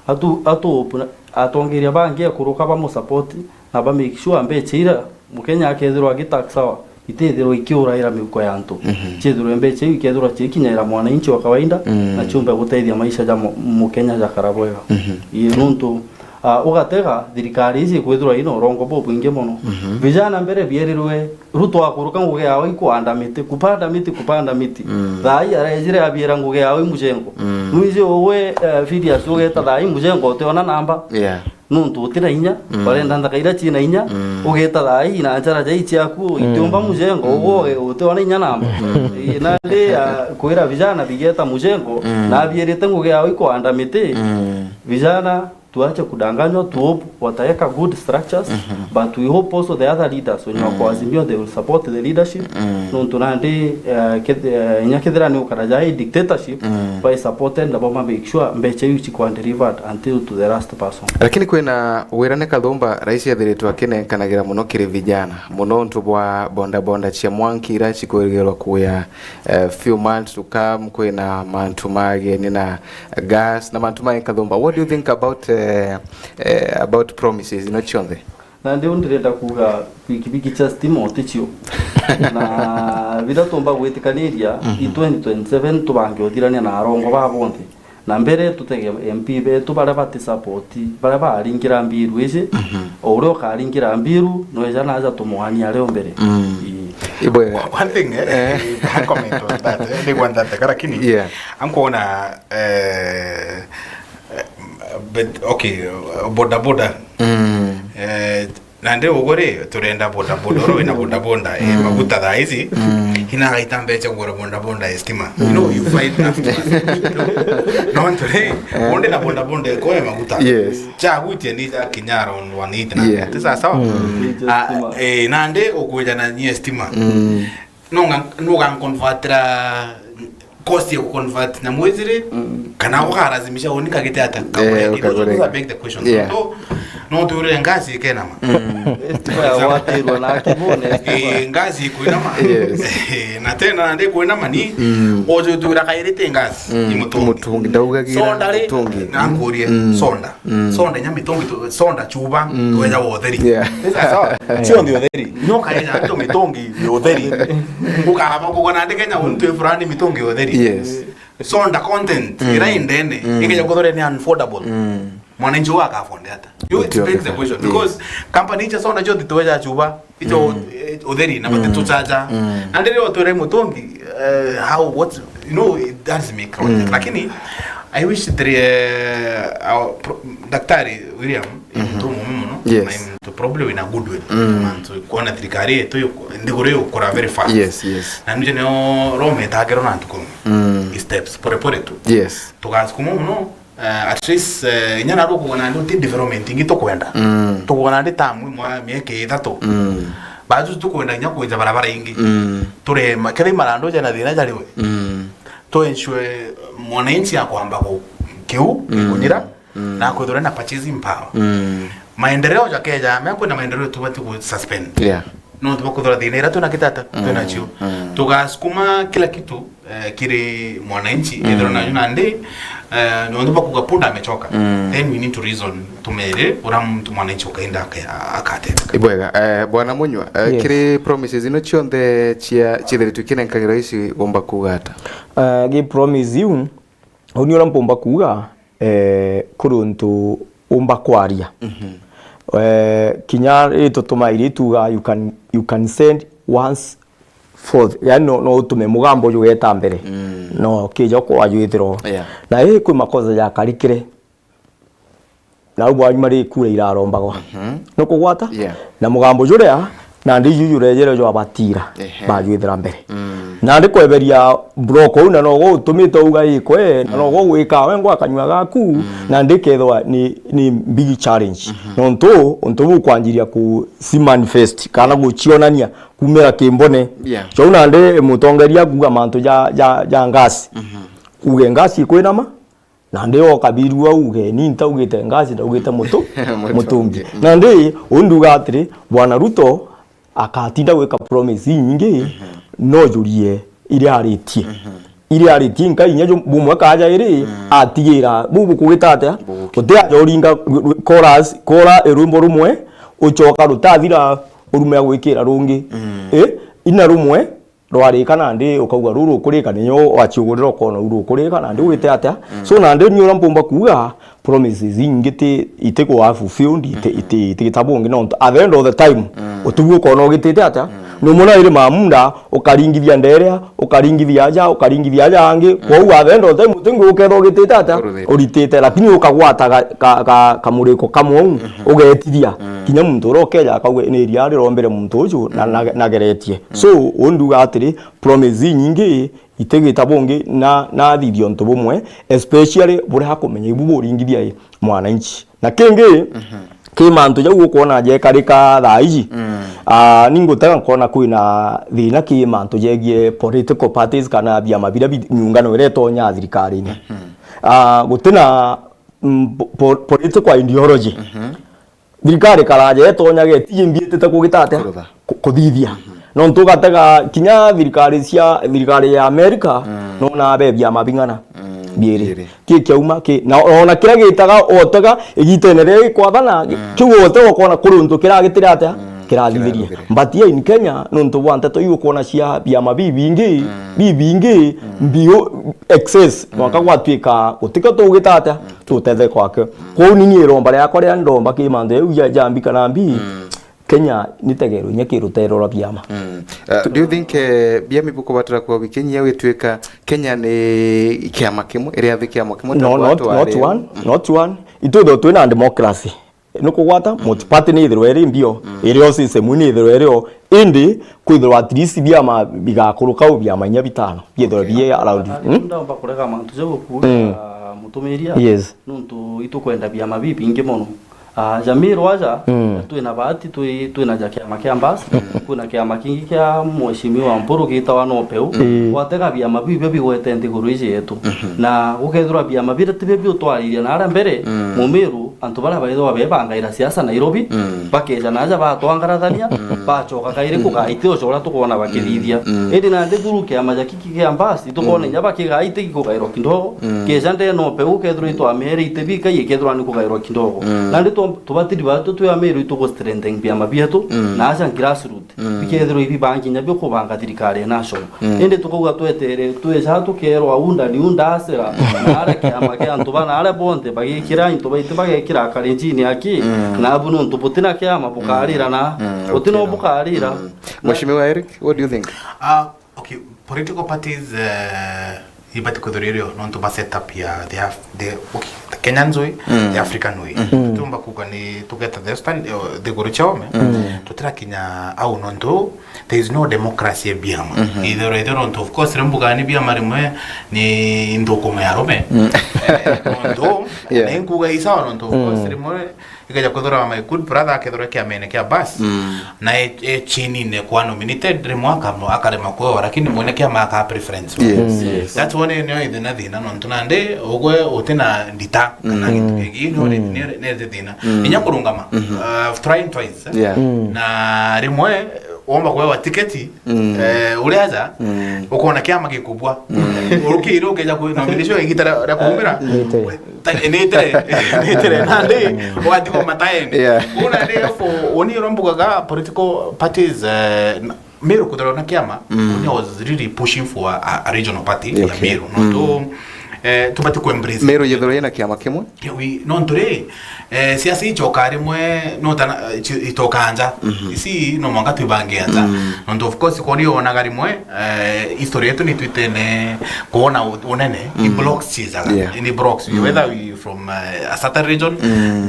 Atu-, atu-, atongeria bangi akuruka bamu support na ba make sure mbecha ira mukenya akethirwa agitaxawa itithirwa ikiuraira mihuko ya antu. Mhm. Ciithirwe mbecha iu ikethirwa ciikinyaira mwananchi wa kawaida, mm, na ciumbe gutethia maisha ja mu-, mukenya jakara bwega. Mhm. Ii, nontu Ah, ugatega thirikari iji ikwithirwa ina urongo bubwingi mono. Mhm. Vijana mbere bierirwe, Ruto akuruka ngugi yawe i kuanda miti, kupanda miti, kupanda miti. Mm. Thaa ii arejire abiira ngugi yawe i mujengo. Mm. Nwiji ugwe, eh, Phidias ugeta thaa ii mujengo utiona namba. Yeah. Nuntu utina inya, mm, barenda nthaka iria ciina inya, mm, ugeta thaa ii na njara jai ciaku, mm, itiumba mujengo, mm, ugwe utiona inya namba. Mm. Ii, nandi, ah, kwira vijana bigeta mujengo, mm, na abierite ngugi yawe i kuanda miti. Mm. Vijana tuache kudanganywa, tu hope wataweka good structures, mhm, but we hope also the other leaders wenye wako, mm, Azimio, they will support the leadership. Mm. Nontu nandi, eh, keth-, eh, inya kethira ni ukara ja i dictatorship, mm, by supported na boma make sure mbecha iu cikwa delivered until to the last person. Lakini kwina wira ni kathumba rais ethiritwe akinenkanagira muno kiri vijana, muno untu bwa bonda bonda cia mwanki ira cikwirigirwa kuya eh, few months to come, kwina mantu mageni na gas na mantu mangi kathumba. What do you think about, eh, eh, about promises ino cionthe? Na ndiu ndirenda kuga pikipiki cia stima uticio. Na bira tumba gwitikaniria, mhm, i twenty twenty-seven tubange uthirania na arongo ba bonthe. Na mbere tutege M P betu baria bati support, baria baringira mbiru ici, mhm, o uria ukaringira mbiru, no eja naja tumwania ario mbere. Mm. Ii. Ibwega. One thing, eh, eh, I comment on that, eh, nigwa ndatega, lakini, yeah, ankuona, eh, eh, but, okay, boda boda. Mm. Eh, Nandi ugu ri, turenda bodaboda, uria wina bodaboda, eh, maguta thaa ici, ina gaita mbeca kugura bodaboda ya stima. You know, you fight customers. Nontu ri, undi na bodaboda ikoe maguta. Yes. Cha gwitia ni ja kinya around one eighty na. Yeah. Ti sawa sawa? Ah, eh, nandi ukwija na nyie stima. Nonga, nuga convertira cost ya kuconvert nyamu iji ri, kana ukarazimisha uni kagite ata? Eh, kagure, kagure. Those are big the questions. Yeah. So, no tuurire ngasi ikenama. Stima ya gwatirwa na kibune. Eh, ngasi ikwinama. Yes. Eh, na tena nandi kwinama ni, ojo tuura kairite ngasi, ni mutungi. Mutungi, ndaugagira soda ri, mutungi. Na nkurie, soda. Soda inya mitungi tu, soda chuba, tweja wa utheri. Yeah. Sawa sawa? Cionthe utheri. No kaeja tu mitungi ya utheri. Ukaba kugwa nandi Kenya untu fulani mitungi ya utheri. Yes. Soda content, ira indene, ikeja kuthore ni unaffordable. Mwananchi wa akafonde ata? You expect the question. Because company icha soda cionthe tweja chuba. Icho, eh, utheri na bati tuchaja. Na ndiri otwire mutungi, eh, how, what, you know, it does make content. Lakini I wish that, eh, our pro-, Daktari William, ni muntu mume muno, yes, na ni muntu probably wina goodwill. Mantu kuona thirikari yetu nthiguru yukura very fast. Yes, yes. Na nije nio Rome itagirwo na ntuku. Steps, pore pore tu. Yes. Tugasukuma muno, eh, at least, eh, inya naru kugona ndu ti development ingi tukwenda. Tugona ndi tamu imwe mieke ithatu. Batu tukwenda inya kwinja barabara ingi. Turema, kethira marandu jena thina jariwe. To ensure mwananchi akwamba ku-, kiu, kunyira, na kwithirwa na purchasing power. Maendeleo jakeja, me kwina maendeleo tubati ku suspend. Yeah. No tuba kuthora thina ira twina kitata, twina cio. Tugasukuma kila kitu, eh, kiri mwananchi, ethirwa nayo nandi, eh, nontu bakuga punda amechoka. Then we need to reason, tumere, ura muntu mwananchi ukainda aka-, akatetheka. Ibwega, eh, Bwana Munywa, eh, yes, kiri promises ino cionthe cia, ciithiritwe kinenkagirwa ici umba kuuga ata? Eh, gi promise iu, uni ura mpumba kuuga, eh, kuri untu umba kwaria. Eh, kinya ri tutuma iri tuga, you can, you can send once forth, yani no, no utume mugambo uju ugeta mbere. No kija kwajwithirwo. Yeah. Na ii kwi makosa jakarikire. Na u bwanyuma ri kura irarombagwa. Nukugwata? Yeah. Na mugambo juria, nandi iju jurejere jwabatira, ehe, bajwithira mbere. Nandi kweberia block uu, na nogo utumite uga ikwe, na nogo gwika we ngwa kanyua gaku, nandi kethwa ni, ni big challenge. Nontu untu buu kwanjiria ku si manifest, kana gucionania kumira kimbone. Yeah. So nandi mutongeria kuga mantu ja, ja, ja ngasi. Uge ngasi ikwinama, nandi okabirua uge, ni ntaugite ngasi, ndaugite mutu-, mutungi. Mutungi. Nandi, uu nduga atiri, Bwana Ruto akatinda gwika promise inyingi, no jurie iria aritie. Iria aritie nka inya ju-, bumwe kaja iri, atigira, bu bukugita atia? Buguki. Uti aja uringa chorus, kora irwimbo rumwe, ucoka rutathira, urumea gwikira rungi. Eh, ina rumwe, rwarika nandi ukauga ruru ukurika, ninyo waciugurira ukona uru ukurika nandi wite atia. So nandi ni ura mpumba kuuga promises ingi ti, itigwa fulfilled, iti, iti, iti gitabu ungi nontu at the end of the time utubu ukona ugitite atia. Ni umona iri mamunda ukaringithia nderia, ukaringithia aja, ukaringithia aja angi. Kwou at the end of the time utingi ukethwa ugitite atia? Uritite. Uritite, lakini ukagwata ka, ka, ka, kamuriko kamwe uu, ugetithia. Kinya muntu uria ukeja akauga, ni iria rirombire muntu uju na, na, nageretie. So, uu nduga atiri, promise inyingi itigita bungi na, na athithia untu bumwe, especially buria akumenya ibu buringithia i mwananchi. Na kingi, ki mantu jau ukwona jekarika thaa iji, ah, ni ngutega nkona kwina thina ki mantu jegie political parties kana biama biria bi-, miungano iria itonya thirikari-ini. Ah, gutina, mm, po-, po-, political ideology. Thirikari karaja etonyage, ti imbiitite kugita atia? Kurutha. Ku-, kuthithia. Nontu ugatega kinya thirikari cia, thirikari ya America, nona be biama bing'ana biiri. Biiri. Ki kiauma ki, na ona kiria gitaga otega igitene ria gikwathana, kiu otega ukona kuri untu kiragitire atia? Kirathithirie. Kirathithirie. But here in Kenya, nontu bwa nteto iu ukwona cia biama bibingi, bibingi, mbiu excess, mwanka gwatuika gutikio tugita atia? Tutetheka kwake. Kwou ni nie iromba riakwa ria ndomba ki mantu jau ja, ja mbi kana mbi, Kenya ni tegero inya ki rutero rwa biama. Uh, do you think, eh, biama ibukubatra kwa bikinyia gwituika Kenya ni kiama kimwe, iria thi kiama kimwe? No, not, not one, not one. Itwithirwa twina democracy. ni kugwata, multi party ni ithirwa iri mbio, iri o system ni ithirwa iri o, indi kwithirwa at least biama bigakuruka u biama inya bitano, biithirwa bi around. Hmm? Ndaomba kurega mantu jau ukuuga, mutumiria. Yes. Nontu itukwenda biama bibingi mono. Ah, Jamii Rwaja, twina bahati, twi-, twina ja kiama kia Mbas, kwina kiama kingi kia Mheshimiwa Mpuru gitawa Nopeu. Gwatega biama biu bibio bigwete nthiguru iji yetu. Na gukethirwa biama biria tibio biutwariria na aria mbere, Mumiru, antu baria baithagwa bebangaira siasa Nairobi, bakeja naja batwangarathania, bacoka kairi kugaite ucio uria tukwona bakithithia. Indi nandi through kiama ja kiki kia Mbas, itukwona inya bakigaite gikugairwa kidogo, keja ndene Nopeu ukethirwa itwamiere ite bikai ikethirwa ni kugairwa kidogo. Nandi twa-, tubatiri batu twi Amiru itu gu strengthen biama bietu, na aja grassroot. Bikethirwa ibibangi inya biukubanga thirikari ya national. Indi tukauga twetere, tweja tukerwa unda ni unda asera, na aria kiama kia antu bana aria bonthe bagikira into baitu bagekira akarinjini aki, na abu nontu butina kiama bukarira na butina bukarira. Mheshimiwa Eric, what do you think? Ah, okay, political parties, eh, ibati kwithirwa irio nontu ba set up ya the Af-, the, okay, the Kenyan way, the African way. Tumba kuga ni tugeta the stand, eh, the guru chaome. Tutirakinya au nontu there is no democracy ya biama. Ithirwa, ithirwa nontu, of course, rimwe mbuga ni biama rimwe ni nthukumo ya rume. Eh, nontu, ni nkuga isawa nontu, of course, rimwe ikeja kwithirwa my good brother akethirwa kiamene kia Mbas, na e, e chinine kwa nominated, rimwe akamo-, akarema kwewa, lakini mwene kiama akaa preference. Yes, yes. That's one nio ithina thina, nontu nandi ugwe utina ndita, kana gintu kingi, nio ni, ni, ni thina. Inya kurungama, uh, trying twice, eh? Yeah. Na rimwe, womba kwewa tiketi, eh, uria aja, ukona kiama gikubua. Urukiri ukeja kwi nomination igita ria, ria kuumira. Ni itire. Ta-, ni itire, ni itire. Nandi, ugatigwa mataene. Yeah. Uu nandi, for, uni uria mbugaga political parties, eh, na, Meru kuthirwa na kiama, uni I was really pushing for a, a, a regional party ya Meru. Nontu, eh, tubati ku embrace. Meru yithirwa ina kiama kimwe? Kiwi, nontu ri, eh, siasa ichoka rimwe, no tana, eh, chi-, itoka nja. Isi no mwanka twibange nja. Nontu of course, kwoni wonaga rimwe, eh, history yetu ni twitene kuona u-, unene, i blocks chizaga. Yeah. Ni blocks. Whether we from, eh, a certain region,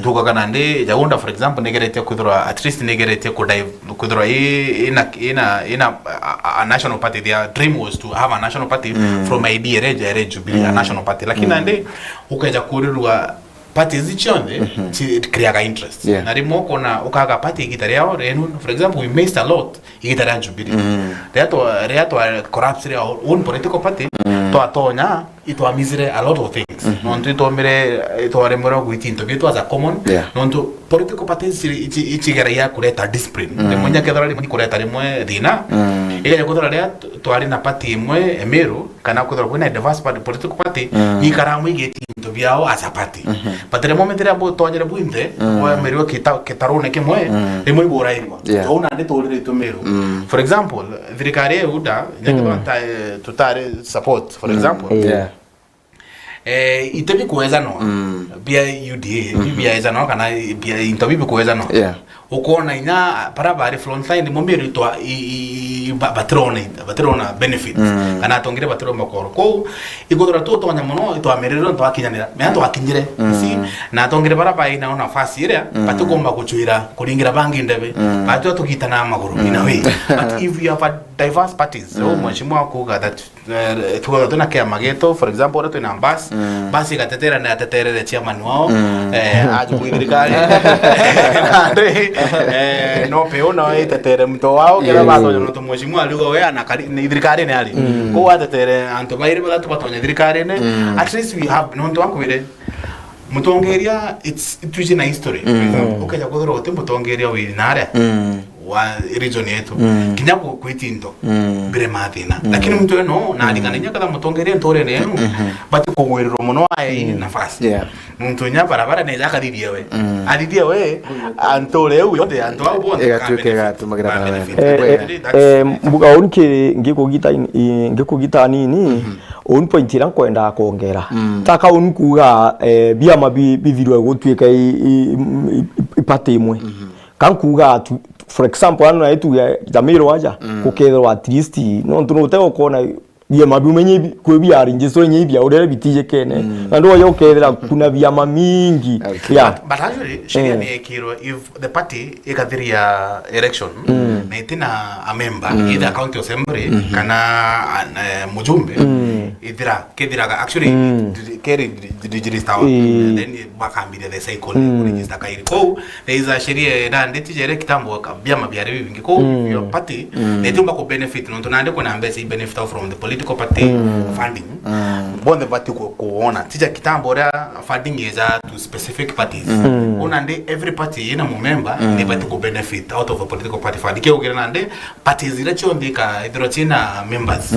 tukaga nandi, Jaunda, for example, nigeretie kwithirwa, at least nigeretie ku dive-, kwithirwa i-, ina, ina, ina a, a, a national party. Their dream was to have a national party from idea ere, ere Jubilee, a national party. Lakini nandi, ukeja kurirwa parties cionthe, ci-, it creaga interest. Yeah. Na rimwe ukona, ukaga party igita riao, renu, for example, we missed a lot igita ria Jubilee. Riria twa, riria twa collapse ria our own political party, twatonya, itwamizire a lot of things. Nontu itwomire, itwaremerwa gwiti into bietu as a common. Yeah. Nontu political parties ici, ici, icigeragia kureta discipline. Rimwe inya kethira rimwe ni kureta rimwe thina. Ikeja kwithira riria t-, twari na party imwe Emiru, kana kwithirwa kwina diverse party, political party, ni ikara amwe igeti into biao as a party. But rimwe mithira bo twanyire bwinthe, wemerirwe kita-, kitarune kimwe, rimwe iburairwa. Yeah. Tou nandi turiritwe Meru. For example, thirikari ya UDA, inya kethira nta-, eh, tutari support, for example. Yeah. Eh, ite bikuejanwa bia U D A, bi-, biaejanwa kana bia into bi bikuejanwa. Yeah. Ukona inya bara bari front line, mo Meru itwa-, i-, i-, i-, ba-, batirona, batirona benefits. Kana atongire batirona makoro. Kou, ikuthura tutonya mono, itwamererwe, twakinyanira. Mea twakinyire. Si, na atongire bara baina nafasi iria, batikumba kuchwira, kuringira bangi ndebe. Batwa tukitana maguru, in a way. But if we have a diverse parties, so mheshimiwa kuga that Eh, tukoragwa twina kiama gitu, for example, uria twina Mbas, Mbas igatetera na ateterere chairman wao, eh, aje kwi thirikari. Nandi, eh, no peo no itetere mto wao, kira batonya no tu mheshimiwa aliuga we ana kari-, ni thirikari ni ari. Kou atetere antu bairi bathatu batonya thirikari ni. At least we have, nontu ankwire, mutongeria, it's, twiji na history. For example, ukeja kwithirwa uti mutongeria wi naria wa region yetu. Kinya ku-, kwiti into, mbire mathina. Lakini muntu eno, na aringana inya ketha mutongeria nturene yenu, bati kugwirirwa mono ae nafasi. Yeah. Muntu inya barabara neja akathithia we. Athithia we, antu ure u yonthe, antu au bonthe, igatuika igatumagira na benefit. Eh, eh, mbuga uni ki-, ngikugita in-, i-, ngikugita nini, uni point iria nkwendaa kwongera. Taka uni kuga, eh, biama bi-, bithirwe gutuika i-, i-, i-, i-, party imwe. Ka nkuga tu, for example, ano nae tuge Jamii Rwaja, gukethirwa at least, nontu nute ukona Biama biume nye bi-, kwi bia register nye bia urere bitijikene. Mm. Na ndio yo kethira kuna biama mingi. Okay. Yeah. But actually, sheria Eh. ni ekirwe if the party ikathiria election na itina a member, either county assembly kana an, eh, mujumbe, ithira kethiraga actually keri register, then bakambiria the cycle ku register kairi. Kou there is a sheria nandi tijere kitambo ka biama biari bibingi. Kou if your party netiumba ku benefit, nontu nandi kwina mbeca i benefit out from the political party funding. Bonthe bati ku-, kuona. Tija kitambo uria funding ija to specific parties. Kou nandi every party ina mumemba ni bati ku benefit out of a political party fund. Kiugira nandi parties iria cionthe ika ithirwa ciina members.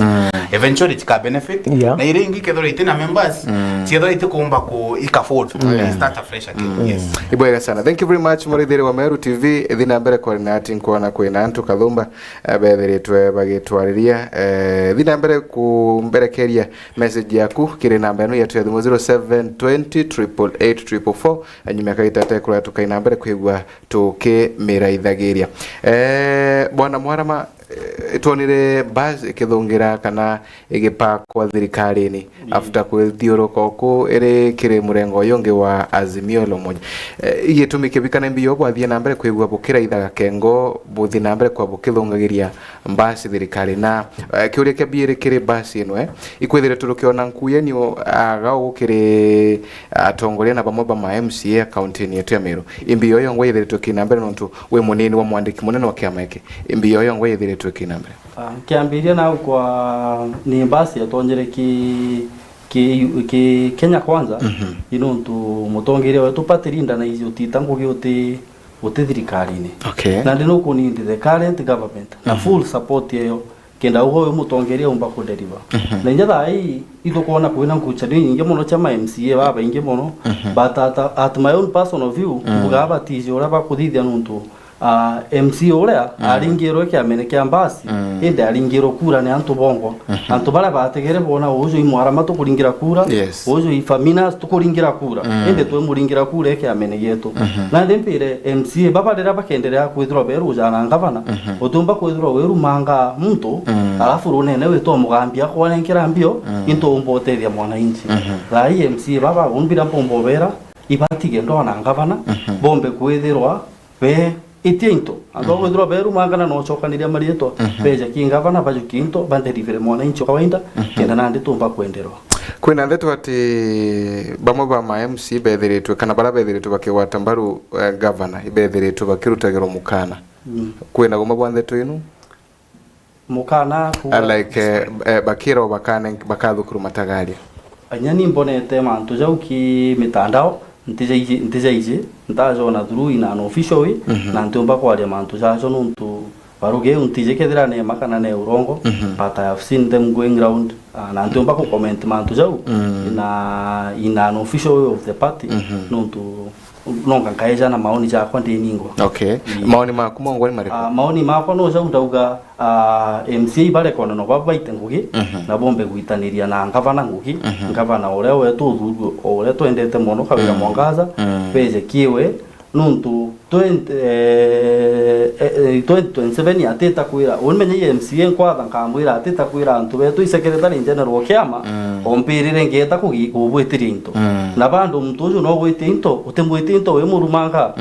Eventually chika benefit. Yeah. Na iria ingi kethirwa itina members, ciethirwa itikumba ku ika afford. Start afresh again. Yes. Ibwega sana. Thank you very much, muraithiri wa Meru T V. Thi na mbere kwaria na ati nkwona kwina antu kathumba, eh, bethiritwe bagitwariria. Eh, thi na mbere kumberekeria message yaku kiri namba ino yetu ya thimu zero seven twenty triple eight triple four. Nyuma ya kagita gatekura tukaina mbere kwigua tukimiraithagiria. Eh, Bwana Mwarama, eh, twonire bus ikithungira kana igipakwa thirikarine after kwithiuruka uku iri kiri murengo uyu ungi wa Azimio la Umoja. Eh, igitumi kibi kana imbi yo bwathie na mbere kwigua bukiraitha gakengo buthi na mbere kwa bukithungagiria mbasi thirikari. Na, eh, kiuria kia biiri kiri mbasi ino, eh, ikwithiritwe tukiona nkuyeni aga gukiri atongoria na bamwe ba ma M C A kaunti-ini yetu ya Meru. Imbi yo yongwa yithiritwe kina mbere nontu wi munini wa mwandiki munene wa kiama giki. Imbi yo yongwa yithiritwe kina mbere. Ah, kiambiria nau kwa ni mbasi yatonyere ki, ki, ki Kenya Kwanza, i nontu mutongeria wetu party leader na izi utita ngugi uti, uti thirikarine. Okay. Na ndi nukunindi the current government na full support eyo kenda ugo uyu mutongeria umba kuderiva. Na inya thaa ii ithukwona kwina ngucanio inyingi mono cia ma M C A babaingi mono, but at, at my own personal view, mbugaa batiji uria bakuthithia nontu, ah, M C A uria aringirwe kiamene kia mbasi, indi aringirwe kura ni antu bongwa. Antu baria bategere bona uju i Mwarama tukuringira kura, Yes. uju i Faminas tukuringira kura. Indi twimuringira kura i kiamene gietu. Nandi mpire M C A baba riria bakenderea kwithirwa berujana ngavana, utiumba kwithirwa wirumanga muntu, alafu runene witwa mugambia kwanenkera mbio, into umba utethia mwananchi. Thaa ii M C A baba umbira mpumba ubera, ibatige ndona ngavana, bombe kwithirwa be itia into. Antu akwithirwa berumangana na ucokaniria marietwa, beja ki ngavana, bajukie into, banderivire mwananchi wa kawaida, kenda nandi tumba kwenderwa. Kwina ndeto ati bamwe ba ma M C bethiritwe, kana baria bethiritwe bakigwata mbaru, eh, gavana, ibethiritwe bakirutagirwa mukana. Kwina guma bwa ndeto inu? Mukana kuuga like, eh, eh, bakirwa bakane-, bakathukirwa matagaria. Inya ni mbonete mantu jau ki mitandao, ntijaiji, ntijaiji, ntajona through in an official way, na ntiumba kwaria mantu jajo nontu baruge eu ntiji kethira ne ma kana ne urongo, but I have seen them going round, ah, na ntiumba ku comment mantu jau in a, in an official way of the party, nontu nonga nkaeja na maoni jakwa ndi ningwa. Okay. Maoni maku mongwa ni mariku? Ah, maoni makwa no jau ndauga, ah, M C A barekona no babaite ngugi, na bombe gwitaniria na ngavana ngugi, ngavana uria wetu uthurwe, uria twendete mono, Kawira Mwangaza, beje kiwe, nontu twenty, eh, eh, twenty twenty-seven atita kwira, uni menye M C A nkwatha nkamwira atita kwira antu betu i secretary general wa kiama, ompirire ngeta kugi-, kubwitiria into. Na bado muntu uju no gwitia into, utimwitia into wi murumanga.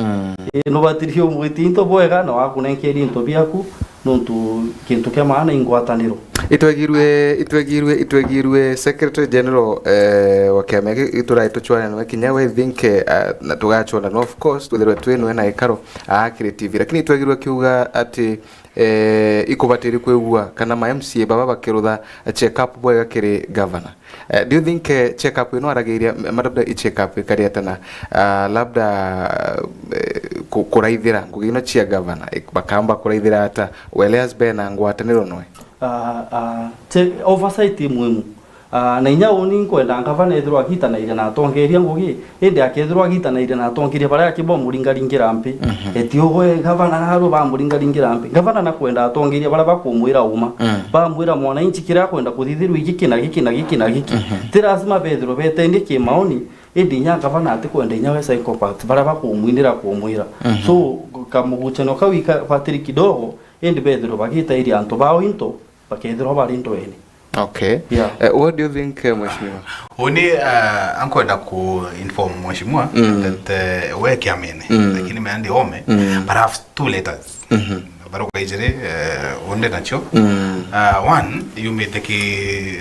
Eh, nubatirie umwitia into bwega na wakunenkeri into biaku, nontu kintu kia maana i ngwataniro. Itwegirwe, itwegirwe, itwegirwe Secretary General, eh, wa kiama giki turai tuchwane nwe kinya we think, eh, na tugachwana no, of course, twithirwe twi nwe na ikaro akiri T V. Lakini itwegirwe kiuga ati, eh, ikubatiri kwigua kana ma M C A baba bakirutha check up bwega kiri governor. Eh, do you think, eh, check up ino aragiria, m-, ma labda i check up ikari ata na, ah, labda, eh, ku-, kuraithira ngugi ino cia governor, ik-, bakamba kuraithira ata, Elias be na ngwataniro nwe? Ah, ah, che-, oversight i muhimu. Ah, na inya uni nkwenda ngavana ethirwa agitanaire na atongeria ngugi, indi akethirwa agitanaire na atongeria baria aki bamuringaringira mpi. Eti ugwe ngavana narua bamuringaringira mpi. Ngavana nakwenda atongeria baria bakumwira uma. Bamwira mwananchi kiria akwenda kuthithirwa i giki na giki na giki na giki. Ti lazima bethirwe betendia kimaoni, indi inya ngavana atikwenda inya we psychopath baria bakumwinira kumwira. So, kamuguchanio kau ika batiri kidogo, indi bethirwe bagitairia antu bao into, bakethirwa bari ndwene. Okay. Yeah. Uh, what do you think, uh, Mheshimiwa? Uni uh, ankwenda ku inform mheshimiwa Mm. that uh, we kiamene Mm. lakini meandi ome Mm. but I have two letters Mhm. baruga ijiri uh, unde nacio Mm. uh, one yumite ki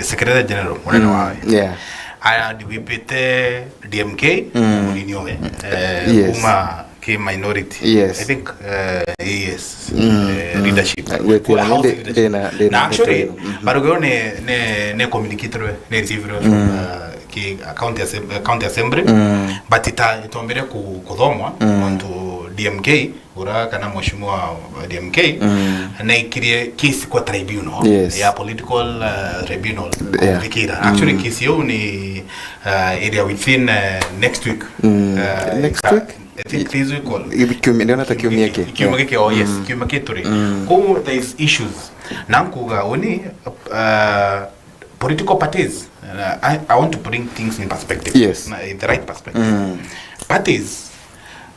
secretary general munene wawe Yeah. and wipite DMK Mm. munini owe uh, Yes. kuma ki minority Yes. I think uh, yes Mm, uh, mm. leadership Gwetera Kwa house ndi- leadership. ndina- ndina Na actually ndeto ino. Mhm. barugeo ne ne ne communicatorwe ne receiverwe from Mm. uh, ki county assembly, county assembly Mm. but ita itombere ku kuthomwa Mm. onto DMK ura kana mheshimiwa wa DMK Mm. naikirie case kwa tribunal Yes. ya political uh, tribunal Yeah. kuthikira actually case yo ni uh, area within uh, next week Mm. Uh, Next ka- week? I think this week or Kiumia ndio nata kiumia ki. kiumia ki oh yes Mm. kiumia ki turi Mm. ko there is issues na nkuga uni uh, political parties uh, I, I want to bring things in perspective Yes. Na- in the right perspective Mm. parties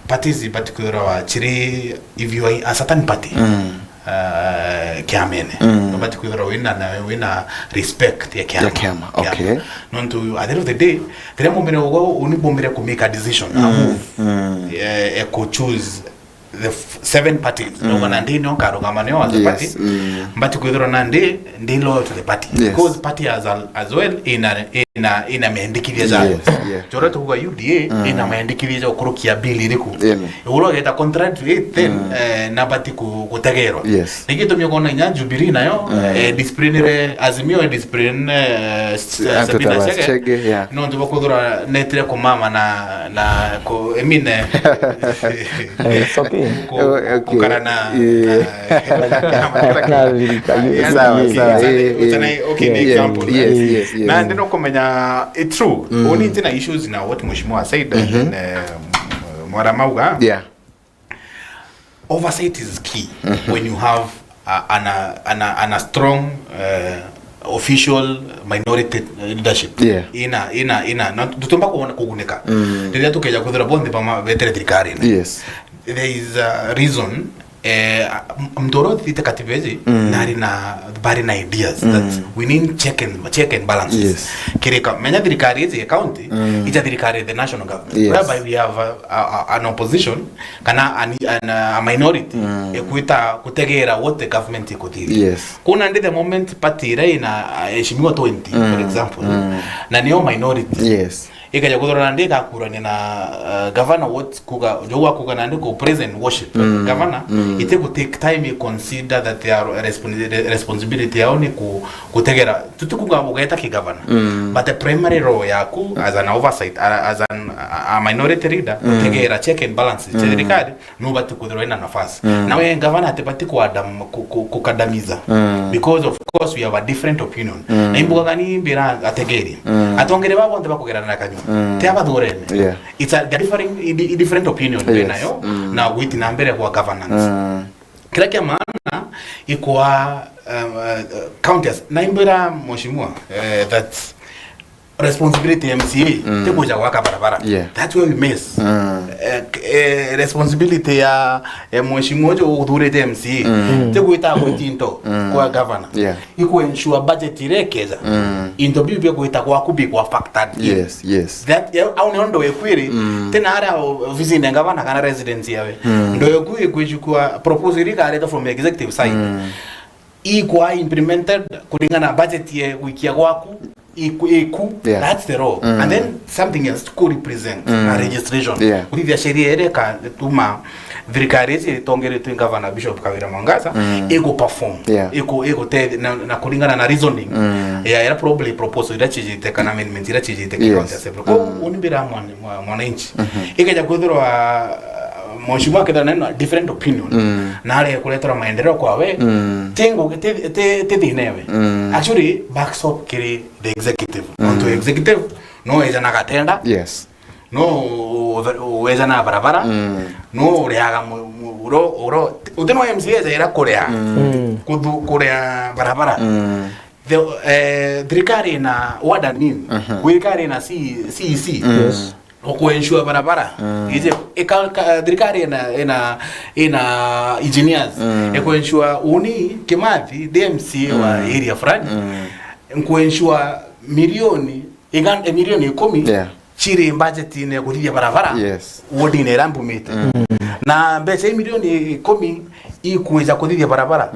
parties ibatikwirwa chiri if you are a certain party Mm. uh, kiamene Mm. ubatikwirwa wina na wina respect ya kiama Ya kiama, okay. Nontu at the end of the day riria mumire ugo uni bumire ku make a decision a move Mm. eh, eh, ku choose the f- seven parties mm. Noga na ndi nio nkarugama nio as a Yes, party mm. But kwithirwa na ndi ndi loyal to the party Yes. Because party as, a, as well ina ina ina mendikithia jayo Yes, yeah. Jora tukuga UDA ina mendikithia jayo kurukia bill iriku Amen. Uro geta contrary to it then eh, na bati ku- kutegerwa Yes. Niki tumia kona inya Jubilee nayo eh, disciplinary Azimio eh, discipline eh, s- Anto Sabina Tabas Chege Chege, yeah. No ndio bakuthura netre kumama na na ku I mean eh, Eh, it's okay. ku- Oh, okay. Kukara na Yeah. na- Na thirikari. Yeah, Sawa, okay, sawa, it's an- eh, it's an- eh, okay, an yeah, example. Yes, yes, yes. Na ndino kumenya it's true. Uni ntina issues na what mheshimiwa said and then eh, mwara mauga Yeah. oversight is key when you have a, an, a, an, a, an a strong uh, official minority leadership Yeah. Ina ina ina na tutomba kuona kugunika riria tukeja kuthura bonthe bama betere thirikari Yes. There is a reason eh, m- mtu uria uthithite katiba iji nari na bari na ideas that we need check and check and balances Yes. Kirika menya thirikari iji ya county ija thirikari the national government Yes. Whereby we have a, a, a, an opposition kana an, an, a minority ikwita kutegera what the government ikuthithia Yes. Kuna ndi the moment party iria ina aheshimiwa twenty for example na niyo minority Yes. Ikaja kuthurana ndi ikakurania na uh, governor what kuga jo wa kuga nandi ku present worship governor ite ku take time i consider that they are respons- responsibility yao ni ku kutegera tuti kuga ugeta ki governor but the primary role yaku as an oversight uh, as an a, a minority leader kutegera check and balances mm. Thirikari no bati kuthirwa ina nafasi nawe governor ati bati kuadam ku- ku- kukadamiza because of course we have a different opinion na imbugaga ni mbira ategeri atongere babo bonthe bakugerana na kanyua ti abathurene Yeah. It's a they're different, i- i- different opinion Yes. Nayo na gwiti na mbere kwa governance kira kia maana ikwa um, uh, counties na imbira mheshimiwa uh, that responsibility ya MCA ti kuja gwaka barabara Yeah. That's where we miss Mm. Eh, eh, responsibility ya eh, mheshimiwa uju uthurite MCA ti gwita gwita into kwa governor Yeah. Iku ensure budget iria ikeja into biu bia gwita gwaku bikwa factored in. Yes, yes. That ya- au nio ndo ekwiri tena ara ofisini ya gavana kana residence yawe ndo eku ikwichukua proposal iri kareta from executive side ikwa implemented kuringana na budget ye wikia gwaku iku, iku. Yeah. That's the law and then something else to represent a registration Yeah. Kurithia sheria ere ka tuma thirikari iji itongeretwe gavana Bishop Kawira Mwangaza iku perform Yeah. Iku iku te na, na kuringana na reasoning ya era probably proposal ira chijite kana amendment ira chijite Yes. County Assembly ko uni mbira mwana mwa- mwananchi ikeja kwithirwa uh, mheshimiwa akethira na different opinion na ari kuretera maendeleo kwa we tengo te te te thinewe actually backstop kiri the executive onto executive no eja na gatenda Yes. no weza na barabara no uriaga uro uro uti no MCA ira kuria kuthu kuria barabara the eh, thirikari na wada nini thirikari na C- CEC Yes. Okuensure barabara ije ika ka- thirikari ina ina ina engineers ekuensure uni Kimathi the MCA wa area fulani nkuensure milioni igan-, eh, milioni ikumi Yeah. ciri budgetine ya kuthithia barabara Yes. wodine iria mbumite. Na mbeca i milioni ikumi ikwija kuthithia barabara.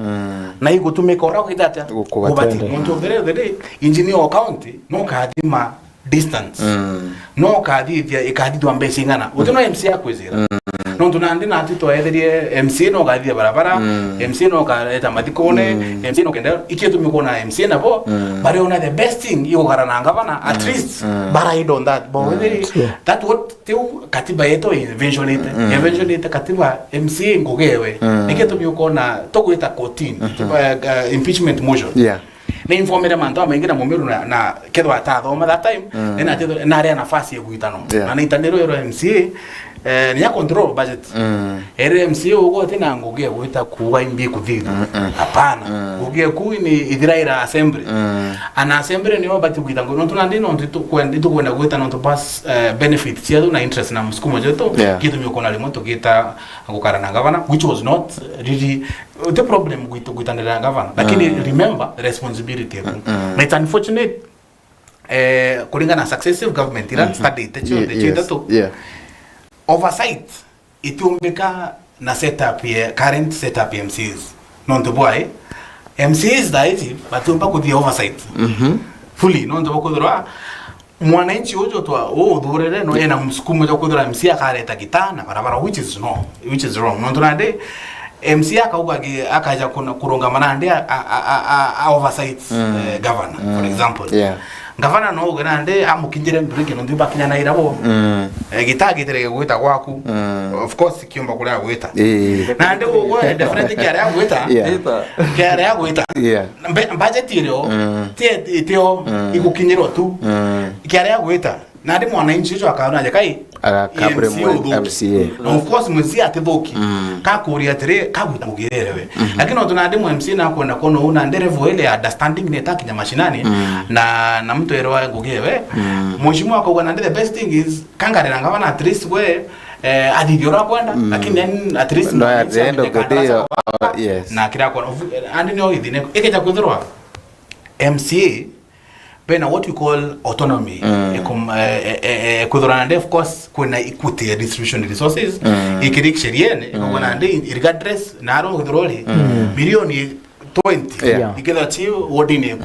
Na igutumika uria gwita atia? Gukubati. Gubati. Nontu the end of the day, engineer o county no kathima distance. No kathithia, ikathithua mbeca ing'ana. Uti no M C A akwizira. Nontu nandi nati twetherie M C A no kathithia barabara, M C A no kareta mathikone, M C A no kenda, ikio tumi kwona M C A nabo, bariona the best thing igukara na ngavana, at least, ba ride on that. Bo wethiri, that what tiu katiba yetu inventionite. Inventionite katiba M C A ngugewe. Nikio tumi ukona tugwita kotini, uh, uh, impeachment motion. Yeah. Ni informere mantu jamaingi na Mumiru na, na kethwa atathoma that time, ni na, na aria nafasi ya gwitano. Yeah. Na nitaniro ero M C A, eh, ni ya control budget. Ere M C A ugo ati na ngugi ya gwita kuuga imbi kuthithia. Hapana. Ngugi eku ni ithiraira assembly. Ana assembly nio bati gwita ngu-, nontu nandi nontu tukwenda, tukwenda gwita nontu bas, eh, benefit ciatu na interest na msukumo jetu, Yeah. gitumi ukona rimwe tugita gukara na gavana, which was not really the problem gwitu gwitanira na gavana. Lakini remember responsibility yaku. Na it's unfortunate, eh, kuringana na successive government ira studied the Ye-, yes. itatu. Yeah. Oversight itiumbika na setup ya, current setup ya M C As. Nontu bwai, M C As thaa iji batiumba kuthia oversight fully, nontu bwa kwithirwa mwananchi uju twa, uthurire no ena msukumo jwa kwithirwa M C A akareta gitaa na barabara, which is no, which is wrong. Nontu nandi M C A akauga gi-, akaja kuna, kurungama nandi a, a, a, a, a oversight, eh, governor, for example. Yeah. Gavana no uge nandi amukinyire mbriki nontu bakinyanaira bo. Eh, gitaa gitire gwita gwaku. Of course, kiumba kuria gwita. Ii. Nandi ugwe, definitely kiaria gwita. Yeah. Kiaria gwita. Yeah. Mbe-, budget irio, ti, itio igukinyirwa tu. Kiaria gwita. Nandi mwananchi ucio akaona aje kai, Agakabure M C A mwe uthuki. M C A. Na of course, M C A atithuki. Kakuria atiri, kagwita ngugi iria we. Lakini nontu nandi mwe M C A nakwenda kuona uu, nandi level ile ya understanding ni itakinya mashinani, na, na mtu erewa ngugi ewe. Mheshimiwa akauga, nandi the best thing is, kangarira ngavana at least we, eh, athithia uria akwenda, lakini then at least No, at the end of the day, uh, yes. na kira akwenda. Andi nio githine, ikeja kwithirwa M C A bena what we call autonomy. Ikum-, eh, eh, eh, eh, kwithirwa nandi, of course, kwina equity ya distribution of resources, ikiri sheriene, ikauga nandi, regardless, na aro kwithirwa ri, milioni twenty, Yeah. ikethirwa ci wodini eku,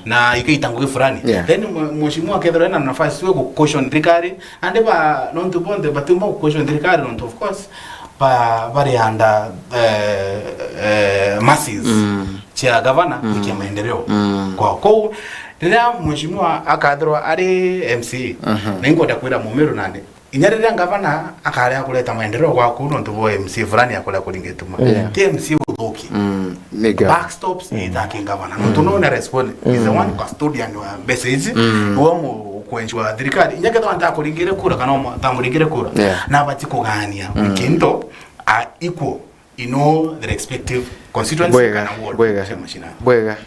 na ikaita ngugi fulani. Yeah. Then mwe-, mheshimiwa akethirwa ena nafasi we gu-caution thirikari, andi ba, nontu bonthe batiumba gu-caution thirikari, nontu, of course, ba, bari under, eh, eh, mercies cia gavana gwikia maendeleo kwao. Kou, riria mheshimiwa akathirwa ari M C A, na inkwenda kwira Mumiru nandi, inya riria ngavana akaria kureta maendeleo gwaku nontu bwa M C A fulani akuria kuringa ituma, Yeah. ti M C A uthuki. Ni gavana. Backstops ita ki gavana. Nontu no na respond is the one custodian wa mbeca ici, uwe mu-, kuenshwa thirikari. Inya kethwa ntakuringire kura kana omo-, ntamuringire kura, Yeah. nabati kugania wiki into are equal in all the respective constituency Bwega, kana ward bwega. cia mashinani. Bwega.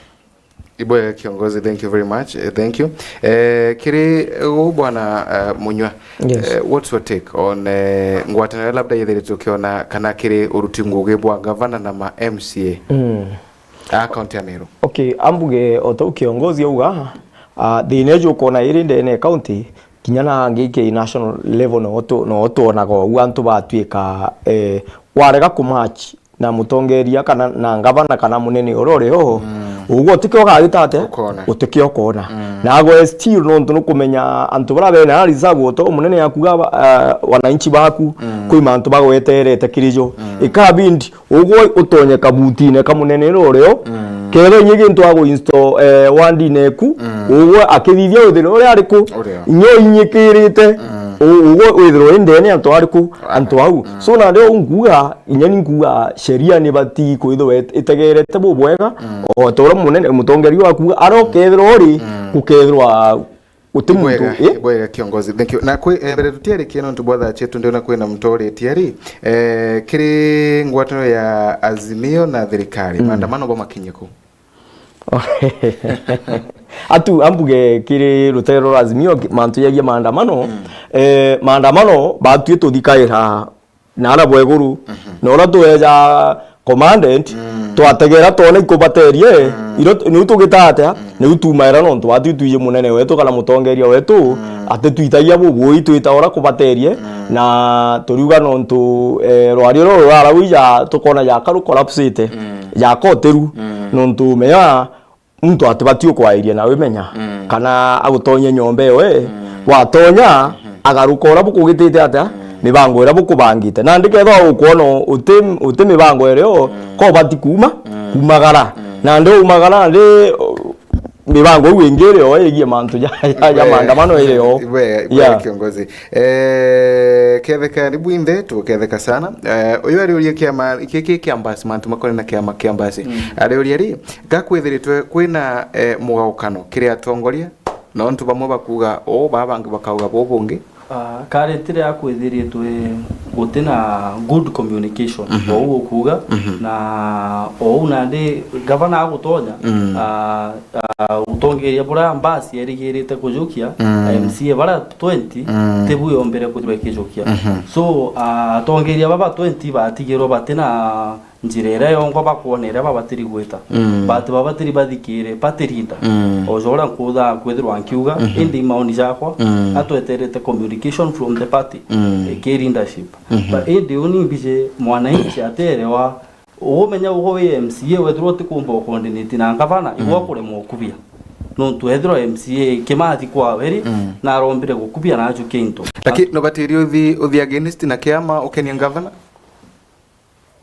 Ibwega kiongozi, thank you very much. Eh, thank you. Eh, kiri u bwana, eh, Munywa, Yes. eh, what's your take on, eh, ngwataniro labda yethiritwe ukiona kana kiri uruti ngugi bwa gavana na ma M C A Mm. a kaunti ya Meru? Okay, ambuge o tau kiongozi auga, ah, thina ijo ukona iri ndene ya county, kinya na angi ki national level no tu-, no tuonaga uu antu batwika, eh, warega kumatch na mutongeria kana na ngavana kana munene uria uri ho, mm, ugwe utikio ugagita atia? Ukona. Utikio ukona. Mm. Nago still nontu nukumenya antu baria bena reserve uto munene akuga, uh, wananchi baku, mm, kwi mantu bagweterete kiri jo. Mm. Ikabindi ugwe utonye kabutine ka munene uria uri ho, mm, kethira inye gintu agu install, eh, wandine eku, mm, ugwe akithithia withire uria ariku, uria, inye inyikirite, mm, u-, ugwe withirwe indene antu ariku, antu au. Mm. So, na rio nkuga, inya ni nkuga sheria ni bati kwithirwa it-, itegerete bubwega, mm, o ta uria munene, mutongeria waku arokethirwa uri, mm, gukethirwa guti muntu, ibwega, eh? Ibwega kiongozi. Thank you. Na kwi, eh, mbere tutiarikie nontu bwa thaa cietu, ndiona kwina muntu uritie ari, eh, kiri ngwataniro ya Azimio na thirikari, mm, maandamano bo makinye ku? Atu ambuge kiri rutere rwa Azimio, mantu jagia maandamano, mm, eh, maandamano batwi tuthikaira na ara bweguru. Mhm. Na uria tueja commanded, mm, twategera twona ikubaterie, mm, iro niu tugita atia? Mm. Niu tumaira nontu watu twiji munene wetu kana mutongeria wetu, mm, ati twitagia bubui, twita ora kubaterie, mm, na turiuga nontu, eh, rwari ruru rurarauija tukona jaka ru collapsite, mm, jaka utiru, mm, nontu menya muntu atibati ukwairia na wimenya, mm, kana agutonye nyomba ewe, mm, watonya, mm, agaruka ura bukugitite atia, mm, mibango iria bukubangite. Nandi kethwa ukwona uti, uti mibango irio, mm, ko ubati kuuma, mm, kumagara. Mm. Nandi umagara, nandi, uh, mibango iu ingi iri o igie mantu ja, ja, ja maandamano iri o. Ibwega, ibwega, yeah, kiongozi. Eh, ketheka ni bwinthe, tuketheka sana. Eh, uyu ariuria kiama, iki, ki kiambasi, mantu makonena kiama kiambasi. Mm. Ariuria ri, gakwithiritwe kwina, eh, mugaukano kiri atongoria, nontu bamwe bakuga uu, baa bangi bakauga buu bungi? Ah, currently akwithiritwe guti na good communication, mhm, ou ukuga, mhm, na ou nandi gavana agutonya, mm, ah, ah, utongeria buria mbasi erigirite kujukia, mm, M C A baria twenty, mm, tibu yombere kwithirwa ikijukia. Mhm. So, ah, atongeria baba twenty batigirwe bati na njira iria yongwa bakwona iria babatiri gwita. Mm. But babatiri bathikire party leader. Mm. O ja uria nkuthaa kwithirwa nkiuga, mhm, indi maoni jakwa, mm, atweterete communication from the party, mm, eh, ki leadership. Mhm. But indi uni mbije mwananchi aterewa, ugumenya ugo wi M C A wethirwa utikumba ucoordinate na ngavana, igwa, mm, kuremwa ukubia. Nontu ethirwa M C A kimathi kwawe ri, mm, na arombire gukubia na ajukia into. Lakini nubatiri uthi, uthi against na kiama ukenia ngavana?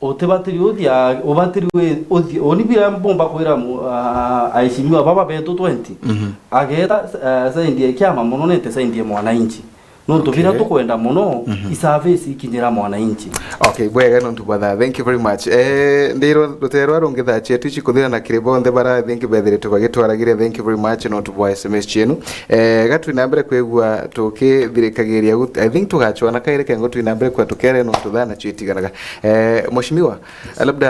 Utibatiri uthia, ubatiri wi-, uthia, uni biria mbumba kwira mu-, a-, a-, aheshimiwa baba betu twenty, mhm, ageta, eh, side ya kiama mono nete side ya mwananchi. Nontu, okay, biria tukwenda mono, mhm, i service ikinyira mwananchi. Okay, bwega nontu bwa thaa. Thank you very much. Eh, ndiro rutere rwa rungi thaa cietu ici kuthira na kiri bonthe bara, I think, bethiritwe bagitwaragiria. Thank you very much nontu bwa S M S cienu. Eh, ga twi na mbere kwigua tukithirikagiria gut-, I think tugacwana kairi kengo twi na mbere kwa tukere nontu thaa nacio itiganaga. Eh, Mheshimiwa, labda,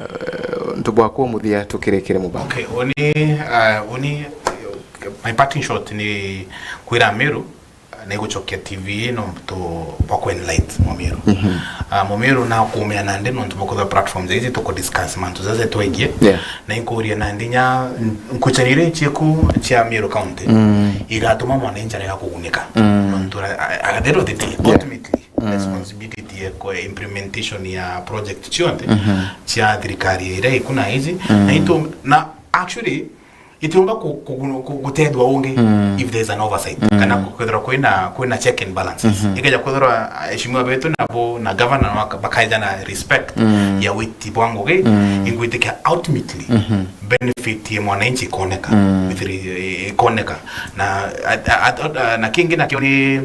eh, ntu bwakwa muthia tukirikire mubango. Okay, uni, ah, uni, my parting shot ni kwira Meru, na igucokia T V ino ntu bwa ku enlight Mumiru. Mhm. Ah, Mumiru na kumea nandi nontu bwa kwithirwa platforms ici tuku discuss mantu jaja twegie. Yeah. Na inkuria nandi nya nkuchanire cieku cia Meru County, mm, igatuma mwananchi arega kugunika. Mm. Nontu a, a, at the end of the day, yeah, ultimately, mm, responsibility ya ku-, implementation ya project cionthe, mhm, cia thirikari iria iku na ici. Mm. Na itu, na actually, itiumba ku-, ku-, ku-, gutethua ungi, mm, if there is an oversight, mm, kana kwithirwa kwina, kwina check and balances. Mhm. Ikeja kwithirwa aheshimiwa betu nabo na governor waka-, bakaeja na respect, mm, ya witi bwa ngugi, mm, ingwitikia ultimately, mhm, benefit ya mwananchi ikoneka, mm, with re-, ikoneka. Na, a, a, a, a, na kingi nakio ni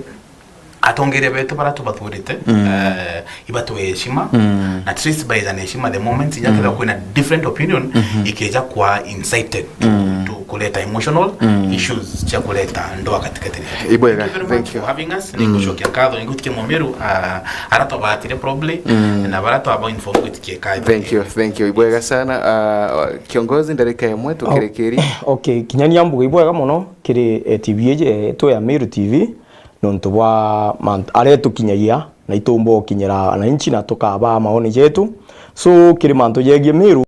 atongeria betu bara tubathurite, mm, eh, ibatwe heshima, mm, na at least by an heshima the moment inya, mm, kethira kwina different opinion, mhm, ikeja kwa incited to, mm, to kuleta emotional, mm, issues cia kuleta ndoa katikati yetu. Ibwega, thank you very much, thank you, for having us. Mm. Ningucokia nkatho, ningutikia Mumiru, ah, ara twabatire probably, mm, na bara twaba inform gutikia kae. Thank you, thank you. Ibwega sana. Ah, kiongozi, ndarika imwe tukirikiria. Okay, kinyania mbuga ibwega mono kiri, eh, T V iji, eh, tu ya Meru T V. Nontu bwa mantu aria tukinyagia na itumba gukinyira wananchi na tukabaa maoni jetu. So, kiri mantu jegie Meru,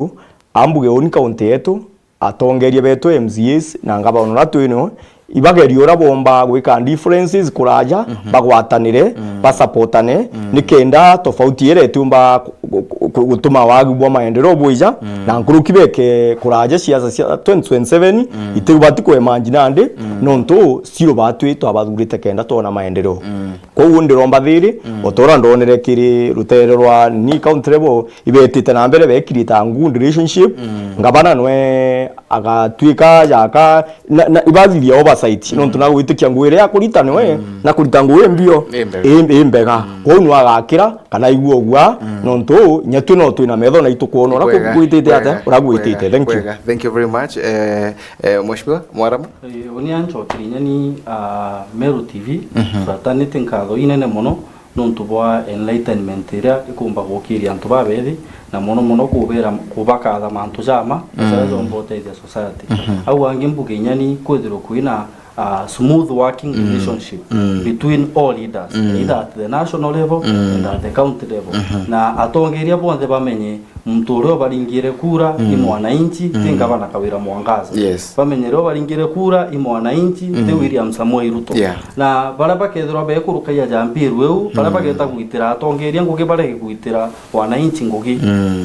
ambuge uni kaunti yetu, atongeria betu M C As na ngavana uria twinio, ibagerie uria bomba gwika differences kuraja, mhm, bagwatanire, mm, basupportane, mm, nikenda tofauti iria itiumba ku-, ku-, ku-, gutuma wagi bwa maendeleo bwija, mm, na nkuruki beke kuraja siasa cia twenty twenty-seven, mm, itibati kwemanji nandi, mm, nontu siro batwi twabathurite kenda twona maendeleo. Mm. Kwou ndiromba thiri, mm, o ta uria ndonere kiri rutere rwa ni county level, ibetite na mbere bekirite a good relationship, mm, ngavana nwe agatwika jaka, na, na ibathithia oversight, mm, nontu na gwitikia ngugi iria akurita niwe, mm, na kurita ngugi imbio, imbega, i, imbega. Mm. Kwou nwe agakira, kana aigua ugua, mm, nontu uu, inya twi no twina metho na itukwona uria gwitite atia, uria gwitite. Thank you. Thank you very much. Eh, eh, Mheshimiwa Mwarama? Eh, uni anchokiri inya ni, ah, Meru T V, mhm, twatanite nkatho inene mono nontu bwa enlightenment iria ikumba gukiria antu babethi, na mono mono kubera, kubakatha mantu jama, mm, jaria jomba utethia society. Mhm. Au angi mbuge inya ni kwithirwa kwina a smooth working relationship between all leaders, either at the national level and at the county level. Na atongeria bonthe bamenye muntu uria ubaringire kura i mwananchi, ti ngavana Kawira Mwangaza. Yes. Bamenye ria ubaringire kura i mwananchi, ti William Samoei Ruto. Yeah. Na baria bakethirwa bekurukagia jambiru iu, baria bageta kugitira atongeria ngugi, barege kugitira wananchi ngugi.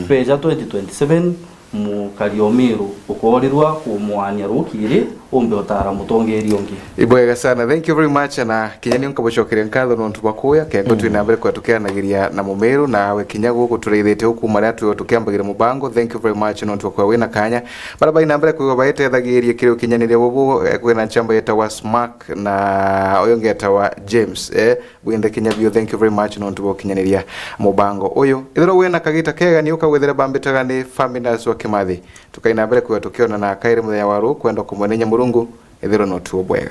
Beja twenty twenty-seven, mukari o Meru ukorirwa kumwania rukiri, umbe utara mutongeria ungi. Ibwega sana. Thank you very much, na kinya ni nkabucokeria nkatho nontu bwa kuya kego twina mbere kwa tukianagiria na Mumeru, na we kinya guku turaithite ukuma ria twi tukiambagira mubango. Thank you very much nontu kwa wina kanya. Bara baina mbere kwa baetethagirie kiri ukinyaniria bubu, eh, kwina nchamba yetawa Smack na uyu ngetawa James, eh, bwinthe kinya biu. Thank you very much nontu bwa ukinyaniria mubango uyu. Ithirwa wina kagita kega ni ukagwithira bambitaga ni Faminas wa Kimathi. Tukaina mbere kwa tukiona na kairi muthenya wa ru kwenda kumwenenya Murungu. Ithirwa no tuo bwega.